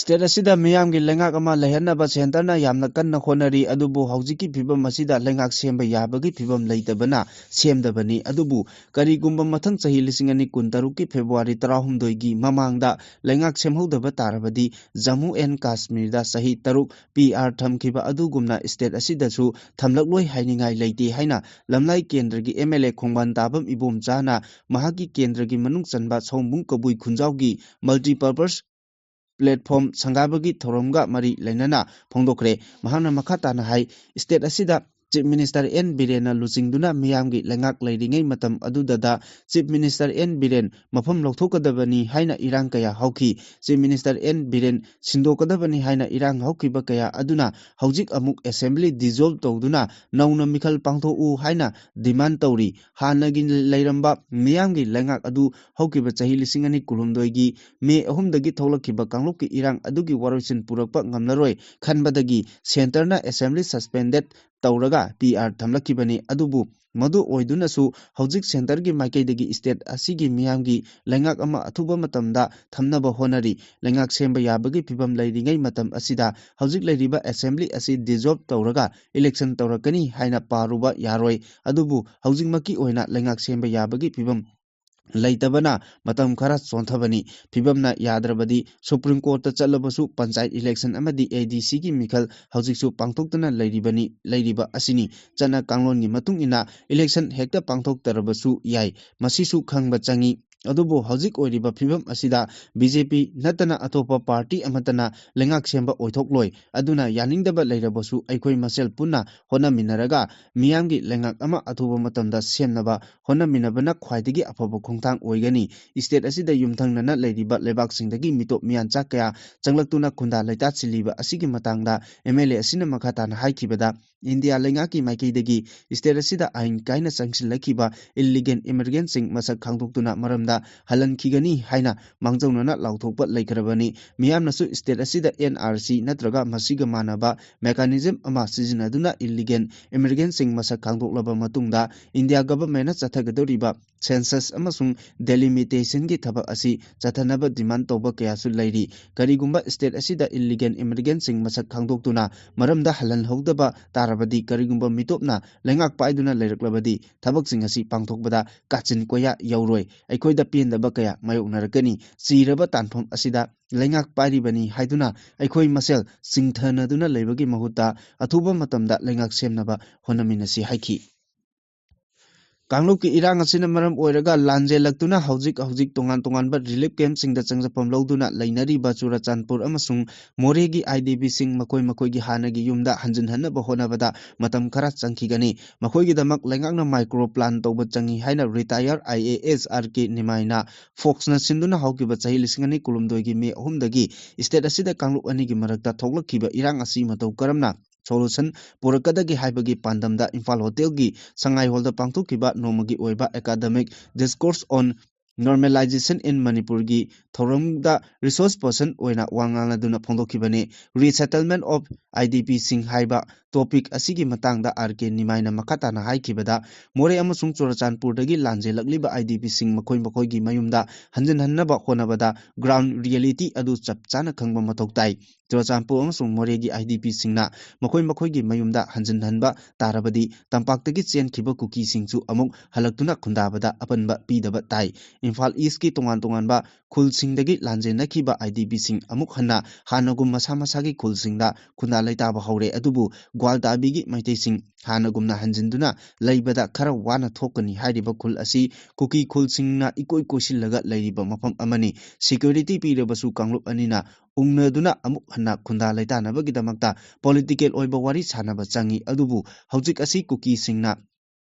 ꯁ꯭ꯇꯦꯠ ꯑꯁꯤꯗ ꯃꯤꯌꯥꯝꯒꯤ ꯂꯩꯉꯥꯛ ꯑꯃ ꯂꯩꯍꯟꯅꯕ ꯁꯦꯟꯇꯔꯅ ꯌꯥꯝꯅ ꯀꯟꯅ ꯍꯣꯠꯅꯔꯤ, ꯑꯗꯨꯕꯨ ꯍꯧꯖꯤꯛꯀꯤ ꯐꯤꯕꯝ ꯑꯁꯤꯗ ꯂꯩꯉꯥꯛ ꯁꯦꯝꯕ ꯌꯥꯕꯒꯤ ꯐꯤꯕꯝ ꯂꯩꯇꯕꯅ ꯁꯦꯝꯗꯕꯅꯤ꯫ ꯑꯗꯨꯕꯨ ꯀꯔꯤꯒꯨꯝꯕ ꯃꯊꯪ ꯆꯍꯤ ꯂꯤꯁꯤꯡ ꯑꯅꯤ ꯀꯨꯟꯇꯔꯨꯛꯀꯤ ꯐꯦꯕ꯭ꯔꯨꯋꯥꯔꯤ ꯇꯔꯥꯍꯨꯝꯗꯣꯏꯒꯤ ꯃꯃꯥꯡꯗ ꯂꯩꯉꯥꯛ ꯁꯦꯝꯍꯧꯗꯕ ꯇꯥꯔꯕꯗꯤ ꯖꯝꯃꯨ ꯑꯦꯟ ꯀꯥꯁꯃꯤꯔꯗ ꯆꯍꯤ ꯇꯔꯨꯛ ꯄꯤ ꯑꯥꯔ ꯊꯝꯈꯤꯕ ꯑꯗꯨꯒꯨꯝꯅ ꯁ꯭ꯇꯦꯠ ꯑꯁꯤꯗꯁꯨ ꯊꯝꯂꯛꯂꯣꯏ ꯍꯥꯏꯅꯤꯡꯉꯥꯏ ꯂꯩꯇꯦ ꯍꯥꯏꯅ ꯂꯝꯂꯥꯏ ꯀꯦꯟꯗ꯭ꯔꯒꯤ ꯑꯦꯝ ꯑꯦꯜ ꯑꯦ ꯈꯣꯡꯕꯥꯟ ꯇꯥꯕꯝ ꯏꯕꯣꯝꯆꯥꯅ ꯃꯍꯥꯛꯀꯤ ꯀꯦꯟꯗ꯭ꯔꯒꯤ ꯃꯅꯨꯡ ꯆꯟꯕ ꯁꯑꯣꯝꯕꯨꯡ ꯀꯕꯨꯏ ꯈꯨꯟꯖꯥꯎꯒꯤ ꯃꯜꯇꯤꯄꯔꯄꯁ ꯄ꯭ꯂꯦꯠꯐꯣꯝ ꯁꯪꯒꯥꯕꯒꯤ ꯊꯧꯔꯝꯒ ꯃꯔꯤ ꯂꯩꯅꯅ ꯐꯣꯡꯗꯣꯛꯈ꯭ꯔꯦ꯫ ꯃꯍꯥꯛꯅ ꯃꯈꯥ ꯇꯥꯅ ꯍꯥꯏ, ꯁ꯭ꯇꯦꯠ ꯑꯁꯤꯗ ꯆꯤꯐ ꯃꯤꯅꯤꯁꯇꯔ ꯑꯦꯟ ꯕꯤꯔꯦꯟꯅ ꯂꯨꯆꯤꯡꯗꯨꯅ ꯃꯤꯌꯥꯝꯒꯤ ꯂꯩꯉꯥꯛ ꯂꯩꯔꯤꯉꯩ ꯃꯇꯝ ꯑꯗꯨꯗꯗ ꯆꯤꯐ ꯃꯤꯅꯤꯁꯇꯔ ꯑꯦꯟ ꯕꯤꯔꯦꯟ ꯃꯐꯝ ꯂꯧꯊꯣꯛꯀꯗꯕꯅꯤ ꯍꯥꯏꯅ ꯏꯔꯥꯡ ꯀꯌꯥ ꯍꯧꯈꯤ꯫ ꯆꯤꯐ ꯃꯤꯅꯤꯁꯇꯔ ꯑꯦꯟ ꯕꯤꯔꯦꯟ ꯁꯤꯟꯗꯣꯛꯀꯗꯕꯅꯤ ꯍꯥꯏꯅ ꯏꯔꯥꯡ ꯍꯧꯈꯤꯕ ꯀꯌꯥ ꯑꯗꯨꯅ ꯍꯧꯖꯤꯛ ꯑꯃꯨꯛ ꯑꯦꯁꯦꯝꯕ꯭ꯂꯤ ꯗꯤꯖꯣꯜꯕ ꯇꯧꯗꯨꯅ ꯅꯧꯅ ꯃꯤꯈꯜ ꯄꯥꯡꯊꯣꯛꯎ ꯍꯥꯏꯅ ꯗꯤꯃꯥꯟ ꯇꯧꯔꯤ꯫ ꯍꯥꯟꯅꯒꯤ ꯂꯩꯔꯝꯕ ꯃꯤꯌꯥꯝꯒꯤ ꯂꯩꯉꯥꯛ ꯑꯗꯨ ꯍꯧꯈꯤꯕ ꯆꯍꯤ ꯂꯤꯁꯤꯡ ꯑꯅꯤ ꯀꯨꯟꯍꯨꯝꯗꯣꯏꯒꯤ ꯃꯦ ꯑꯍꯨꯝꯗꯒꯤ ꯊꯣꯛꯂꯛꯈꯤꯕ ꯀꯥꯡꯂꯨꯞꯀꯤ ꯏꯔꯥꯡ ꯑꯗꯨꯒꯤ ꯋꯥꯔꯣꯏꯁꯤꯟ ꯄꯨꯔꯛꯄ ꯉꯝꯂꯔꯣꯏ ꯈꯟꯕꯗꯒꯤ ꯁꯦꯟꯇꯔꯅ ꯑꯦꯁꯦꯝꯕ꯭ꯂꯤ ꯁꯁꯄꯦꯟꯗꯦꯠ ꯇꯧꯔꯒ ꯄꯤ ꯑꯥꯔ ꯊꯝꯂꯛꯈꯤꯕꯅꯤ꯫ ꯑꯗꯨꯕꯨ ꯃꯗꯨ ꯑꯣꯏꯗꯨꯅꯁꯨ ꯍꯧꯖꯤꯛ ꯁꯦꯟꯇꯔꯒꯤ ꯃꯥꯏꯀꯩꯗꯒꯤ ꯁ꯭ꯇꯦꯠ ꯑꯁꯤꯒꯤ ꯃꯤꯌꯥꯝꯒꯤ ꯂꯩꯉꯥꯛ ꯑꯃ ꯑꯊꯨꯕ ꯃꯇꯝꯗ ꯊꯝꯅꯕ ꯍꯣꯠꯅꯔꯤ꯫ ꯂꯩꯉꯥꯛ ꯁꯦꯝꯕ ꯌꯥꯕꯒꯤ ꯐꯤꯕꯝ ꯂꯩꯔꯤꯉꯩ ꯃꯇꯝ ꯑꯁꯤꯗ ꯍꯧꯖꯤꯛ ꯂꯩꯔꯤꯕ ꯑꯦꯁꯦꯝꯕ꯭ꯂꯤ ꯑꯁꯤ ꯗꯤꯖꯣꯜꯕ ꯇꯧꯔꯒ ꯏꯂꯦꯛꯁꯟ ꯇꯧꯔꯛꯀꯅꯤ ꯍꯥꯏꯅ ꯄꯥꯔꯨꯕ ꯌꯥꯔꯣꯏ꯫ ꯑꯗꯨꯕꯨ ꯍꯧꯖꯤꯛꯃꯛꯀꯤ ꯑꯣꯏꯅ ꯂꯩꯉꯥꯛ ꯁꯦꯝꯕ ꯌꯥꯕꯒꯤ ꯐꯤꯕꯝ ꯂꯩꯇꯕꯅ ꯃꯇꯝ ꯈꯔ ꯆꯣꯟꯊꯕꯅꯤ꯫ ꯐꯤꯕꯝꯅ ꯌꯥꯗ꯭ꯔꯕꯗꯤ ꯁꯨꯄ꯭ꯔꯤꯝ ꯀꯣꯔꯠꯇ ꯆꯠꯂꯕꯁꯨ ꯄꯟꯆꯥꯌꯠ ꯏꯂꯦꯛꯁꯟ ꯑꯃꯗꯤ ꯑꯦ ꯗꯤ ꯁꯤꯒꯤ ꯃꯤꯈꯜ ꯍꯧꯖꯤꯛꯁꯨ ꯄꯥꯡꯊꯣꯛꯇꯨꯅ ꯂꯩꯔꯤꯕꯅꯤ, ꯂꯩꯔꯤꯕ ꯑꯁꯤꯅꯤ꯫ ꯆꯠꯅ ꯀꯥꯡꯂꯣꯟꯒꯤ ꯃꯇꯨꯡ ꯏꯟꯅ ꯏꯂꯦꯛꯁꯟ ꯍꯦꯛꯇ ꯄꯥꯡꯊꯣꯛꯇ꯭ꯔꯕꯁꯨ ꯌꯥꯏ꯫ ꯃꯁꯤꯁꯨ ꯈꯪꯕ ꯆꯪꯏ꯫ ꯑꯗꯨꯕꯨ ꯍꯧꯖꯤꯛ ꯑꯣꯏꯔꯤꯕ ꯐꯤꯕꯝ ꯑꯁꯤꯗ ꯕꯤ ꯖꯦ ꯄꯤ ꯅꯠꯇꯅ ꯑꯇꯣꯞꯄ ꯄꯥꯔꯇꯤ ꯑꯃꯠꯇꯅ ꯂꯩꯉꯥꯛ ꯁꯦꯝꯕ ꯑꯣꯏꯊꯣꯛꯂꯣꯏ꯫ ꯑꯗꯨꯅ ꯌꯥꯅꯤꯡꯗꯕ ꯂꯩꯔꯕꯁꯨ ꯑꯩꯈꯣꯏ ꯃꯁꯦꯜ ꯄꯨꯟꯅ ꯍꯣꯠꯅꯃꯤꯟꯅꯔꯒ ꯃꯤꯌꯥꯝꯒꯤ ꯂꯩꯉꯥꯛ ꯑꯃ ꯑꯊꯨꯕ ꯃꯇꯝꯗ ꯁꯦꯝꯅꯕ ꯍꯣꯠꯅꯃꯤꯟꯅꯕꯅ ꯈ꯭ꯋꯥꯏꯗꯒꯤ ꯑꯐꯕ ꯈꯣꯡꯊꯥꯡ ꯑꯣꯏꯒꯅꯤ꯫ ꯁ꯭ꯇꯦꯠ ꯑꯁꯤꯗ ꯌꯨꯝꯊꯪꯅꯅ ꯂꯩꯔꯤꯕ ꯂꯩꯕꯥꯛꯁꯤꯡꯗꯒꯤ ꯃꯤꯇꯣꯞ ꯃꯤꯌꯥꯟꯆꯥ ꯀꯌꯥ ꯆꯪꯂꯛꯇꯨꯅ ꯈꯨꯟꯗꯥ ꯂꯩꯇꯥ ꯁꯤꯜꯂꯤꯕ ꯑꯁꯤꯒꯤ ꯃꯇꯥꯡꯗ ꯑꯦꯝ ꯑꯦꯜ ꯑꯦ ꯑꯁꯤꯅ ꯃꯈꯥ ꯇꯥꯅ ꯍꯥꯏꯈꯤꯕꯗ, ꯏꯟꯗꯤꯌꯥ ꯂꯩꯉꯥꯛꯀꯤ ꯃꯥꯏꯀꯩꯗꯒꯤ ꯁ꯭ꯇꯦꯠ ꯑꯁꯤꯗ ꯑꯥꯏꯟ ꯀꯥꯏꯅ ꯆꯪꯁꯤꯜꯂꯛꯈꯤꯕ ꯏꯜꯂꯤꯒꯦꯜ ꯏꯃꯤꯒ꯭ꯔꯦꯟꯠꯁꯤꯡ ꯃꯁꯛ ꯈꯪꯗꯣꯛꯇꯨꯅ ꯃꯔꯝꯗ ꯍꯜꯍꯟꯈꯤꯒꯅꯤ ꯍꯥꯏꯅ ꯃꯥꯡꯖꯧꯅꯅ ꯂꯥꯎꯊꯣꯛꯄ ꯂꯩꯈ꯭ꯔꯕꯅꯤ꯫ ꯃꯤꯌꯥꯝꯅꯁꯨ ꯁ꯭ꯇꯦꯠ ꯑꯁꯤꯗ ꯑꯦꯟ ꯑꯥꯔ ꯁꯤ ꯅꯠꯇ꯭ꯔꯒ ꯃꯁꯤꯒ ꯃꯥꯟꯅꯕ ꯃꯦꯀꯥꯅꯤꯖꯝ ꯑꯃ ꯁꯤꯖꯤꯟꯅꯗꯨꯅ ꯏꯜꯂꯤꯒꯦꯜ ꯏꯃꯤꯒ꯭ꯔꯦꯟꯠꯁꯤꯡ ꯃꯁꯛ ꯈꯪꯗꯣꯛꯂꯕ ꯃꯇꯨꯡꯗ ꯏꯟꯗꯤꯌꯥ ꯒꯚꯔꯟꯃꯦꯟꯠꯅ ꯆꯠꯊꯒꯗꯧꯔꯤꯕ ꯁꯦꯟꯁꯁ ꯑꯃꯁꯨꯡ ꯗꯦꯂꯤꯃꯤꯇꯦꯁꯟꯒꯤ ꯊꯕꯛ ꯑꯁꯤ ꯆꯠꯊꯅꯕ ꯗꯤꯃꯥꯟ ꯇꯧꯕ ꯀꯌꯥꯁꯨ ꯂꯩꯔꯤ꯫ ꯀꯔꯤꯒꯨꯝꯕ ꯁ꯭ꯇꯦꯠ ꯑꯁꯤꯗ ꯏꯜꯂꯤꯒꯦꯜ ꯏꯃꯤꯒ꯭ꯔꯦꯟꯠꯁꯤꯡ ꯃꯁꯛ ꯈꯪꯗꯣꯛꯇꯨꯅ ꯃꯔꯝꯗ ꯍꯜꯍꯟꯍꯧꯗꯕ ꯇꯥꯔꯕꯗꯤ, ꯀꯔꯤꯒꯨꯝꯕ ꯃꯤꯇꯣꯞꯅ ꯂꯩꯉꯥꯛ ꯄꯥꯏꯗꯨꯅ ꯂꯩꯔꯛꯂꯕꯗꯤ, ꯊꯕꯛꯁꯤꯡ ꯑꯁꯤ ꯄꯥꯡꯊꯣꯛꯄꯗ ꯀꯥꯆꯤꯟ ꯀꯣꯌꯥ ꯌꯧꯔꯣꯏ꯫ ꯑꯩꯈꯣꯏꯗ ꯄꯦꯟꯗꯕ ꯀꯌꯥ ꯃꯥꯌꯣꯛꯅꯔꯛꯀꯅꯤ꯫ ꯆꯤꯔꯕ ꯇꯥꯟꯐꯝ ꯑꯁꯤꯗ ꯂꯩꯉꯥꯛ ꯄꯥꯏꯔꯤꯕꯅꯤ ꯍꯥꯏꯗꯨꯅ ꯑꯩꯈꯣꯏ ꯃꯁꯦꯜ ꯆꯤꯡꯊꯅꯗꯨꯅ ꯂꯩꯕꯒꯤ ꯃꯍꯨꯠꯇ, ꯑꯊꯨꯕ ꯃꯇꯝꯗ ꯂꯩꯉꯥꯛ ꯁꯦꯝꯅꯕ ꯍꯣꯠꯅꯃꯤꯟꯅꯁꯤ ꯍꯥꯏꯈꯤ꯫ ꯀꯥꯡꯂꯨꯞꯀꯤ ꯏꯔꯥꯡ ꯑꯁꯤꯅ ꯃꯔꯝ ꯑꯣꯏꯔꯒ ꯂꯥꯟꯖꯦꯜꯂꯛꯇꯨꯅ ꯍꯧꯖꯤꯛ ꯍꯧꯖꯤꯛ ꯇꯣꯉꯥꯟ ꯇꯣꯉꯥꯟꯕ relief camp ꯁꯤꯡꯗ ꯆꯪꯖꯐꯝ ꯂꯧꯗꯨꯅ ꯂꯩꯅꯔꯤꯕ ꯆꯨꯔꯆꯥꯟꯄꯨꯔ ꯑꯃꯁꯨꯡ ꯃꯣꯔꯦꯒꯤ IDP ꯁꯤꯡ ꯃꯈꯣꯏ ꯃꯈꯣꯏꯒꯤ ꯍꯥꯟꯅꯒꯤ ꯌꯨꯝꯗ ꯍꯟꯖꯤꯟꯍꯟꯅꯕ ꯍꯣꯠꯅꯕꯗ ꯃꯇꯝ ꯈꯔ ꯆꯪꯈꯤꯒꯅꯤ꯫ ꯃꯈꯣꯏꯒꯤꯗꯃꯛ ꯂꯩꯉꯥꯛꯅ micro plan ꯇꯧꯕ ꯆꯪꯏ ꯍꯥꯏꯅ retired IAS RK ꯅꯤꯃꯥꯏꯅ Fox ꯅ ꯁꯤꯟꯗꯨꯅ ꯍꯧꯈꯤꯕ ꯆꯍꯤ ꯂꯤꯁꯤꯡ ꯑꯅꯤ ꯀꯨꯟꯍꯨꯝꯗꯣꯏꯒꯤ ꯃꯦ ꯑꯍꯨꯝꯗꯒꯤ state ꯑꯁꯤꯗ ꯀꯥꯡꯂꯨꯞ ꯑꯅꯤꯒꯤ ꯃꯔꯛꯇ ꯊꯣꯛꯂꯛꯈꯤꯕ ꯏꯔꯥꯡ ꯑꯁꯤ ꯃꯇꯧ ꯀꯔꯝꯅ solution ꯄꯨꯔꯛꯀꯗꯒꯦ ꯍꯥꯏꯕꯒꯤ ꯄꯥꯟꯗꯝꯗ ꯏꯝꯐꯥꯜ ꯍꯣꯇꯦꯜꯒꯤ ꯁꯉꯥꯏ ꯍꯣꯜꯗ ꯄꯥꯡꯊꯣꯛꯈꯤꯕ ꯅꯣꯡꯃꯒꯤ ꯑꯣꯏꯕ academic discourse on normalization in ꯃꯅꯤꯄꯨꯔꯒꯤ ꯊꯧꯔꯝꯗ resource person ꯑꯣꯏꯅ ꯋꯥ ꯉꯥꯡꯂꯗꯨꯅ ꯐꯣꯡꯗꯣꯛꯈꯤꯕꯅꯤ꯫ Resettlement of IDP ꯁꯤꯡ ꯍꯥꯏꯕ topic ꯑꯁꯤꯒꯤ ꯃꯇꯥꯡꯗ RK ꯅꯤꯃꯥꯏꯅ ꯃꯈꯥ ꯇꯥꯅ ꯍꯥꯏꯈꯤꯕꯗ, ꯃꯣꯔꯦ ꯑꯃꯁꯨꯡ ꯆꯨꯔꯆꯥꯟꯄꯨꯔꯗꯒꯤ ꯂꯥꯟꯖꯦꯜꯂꯛꯂꯤꯕ IDP ꯁꯤꯡ ꯃꯈꯣꯏ ꯃꯈꯣꯏꯒꯤ ꯃꯌꯨꯝꯗ ꯍꯟꯖꯤꯟꯍꯟꯅꯕ ꯍꯣꯠꯅꯕꯗ ground reality ꯑꯗꯨ ꯆꯞ ꯆꯥꯅ ꯈꯪꯕ ꯃꯊꯧ ꯇꯥꯏ꯫ ꯆꯨꯔꯆꯥꯟꯄꯨꯔ ꯑꯃꯁꯨꯡ ꯃꯣꯔꯦꯒꯤ IDP ꯁꯤꯡꯅ ꯃꯈꯣꯏ ꯃꯈꯣꯏꯒꯤ ꯃꯌꯨꯝꯗ ꯍꯟꯖꯤꯟꯍꯟꯕ ꯇꯥꯔꯕꯗꯤ, ꯇꯝꯄꯥꯛꯇꯒꯤ ꯆꯦꯟꯈꯤꯕ ꯀꯨꯀꯤꯁꯤꯡꯁꯨ ꯑꯃꯨꯛ ꯍꯜꯂꯛꯇꯨꯅ ꯈꯨꯟꯗꯥꯕꯗ ꯑꯄꯟꯕ ꯄꯤꯗꯕ ꯇꯥꯏ꯫ ꯏꯝꯐꯥꯜ ꯏꯁꯀꯤ ꯇꯣꯉꯥꯟ ꯇꯣꯉꯥꯟꯕ ꯈꯨꯜꯁꯤꯡꯗꯒꯤ ꯂꯥꯟꯖꯦꯟꯅꯈꯤꯕ IDP ꯁꯤꯡ ꯑꯃꯨꯛ ꯍꯟꯅ ꯍꯥꯟꯅꯒꯨꯝ ꯃꯁꯥ ꯃꯁꯥꯒꯤ ꯈꯨꯜꯁꯤꯡꯗ ꯈꯨꯟꯗꯥ ꯂꯩꯇꯥꯕ ꯍꯧꯔꯦ꯫ ꯑꯗꯨꯕꯨ ꯒ꯭ꯋꯥꯜꯇꯥꯕꯤꯒꯤ ꯃꯩꯇꯩꯁꯤꯡ ꯍꯥꯟꯅꯒꯨꯝꯅ ꯍꯟꯖꯤꯟꯗꯨꯅ ꯂꯩꯕꯗ ꯈꯔ ꯋꯥꯅ ꯊꯣꯛꯀꯅꯤ ꯍꯥꯏꯔꯤꯕ ꯈꯨꯜ ꯑꯁꯤ ꯀꯨꯀꯤ ꯈꯨꯜꯁꯤꯡꯅ ꯏꯀꯣꯏ ꯀꯣꯏꯁꯤꯜꯂꯒ ꯂꯩꯔꯤꯕ ꯃꯐꯝ ꯑꯃꯅꯤ꯫ Security ꯄꯤꯔꯕꯁꯨ ꯀꯥꯡꯂꯨꯞ ꯑꯅꯤꯅ ꯎꯪꯅꯗꯨꯅ ꯑꯃꯨꯛ ꯍꯟꯅ ꯈꯨꯟꯗꯥ ꯂꯩꯇꯥꯅꯕꯒꯤꯗꯃꯛꯇ political ꯑꯣꯏꯕ ꯋꯥꯔꯤ ꯁꯥꯅꯕ ꯆꯪꯏ꯫ ꯑꯗꯨꯕꯨ ꯍꯧꯖꯤꯛ ꯑꯁꯤ ꯀꯨꯀꯤꯁꯤꯡꯅ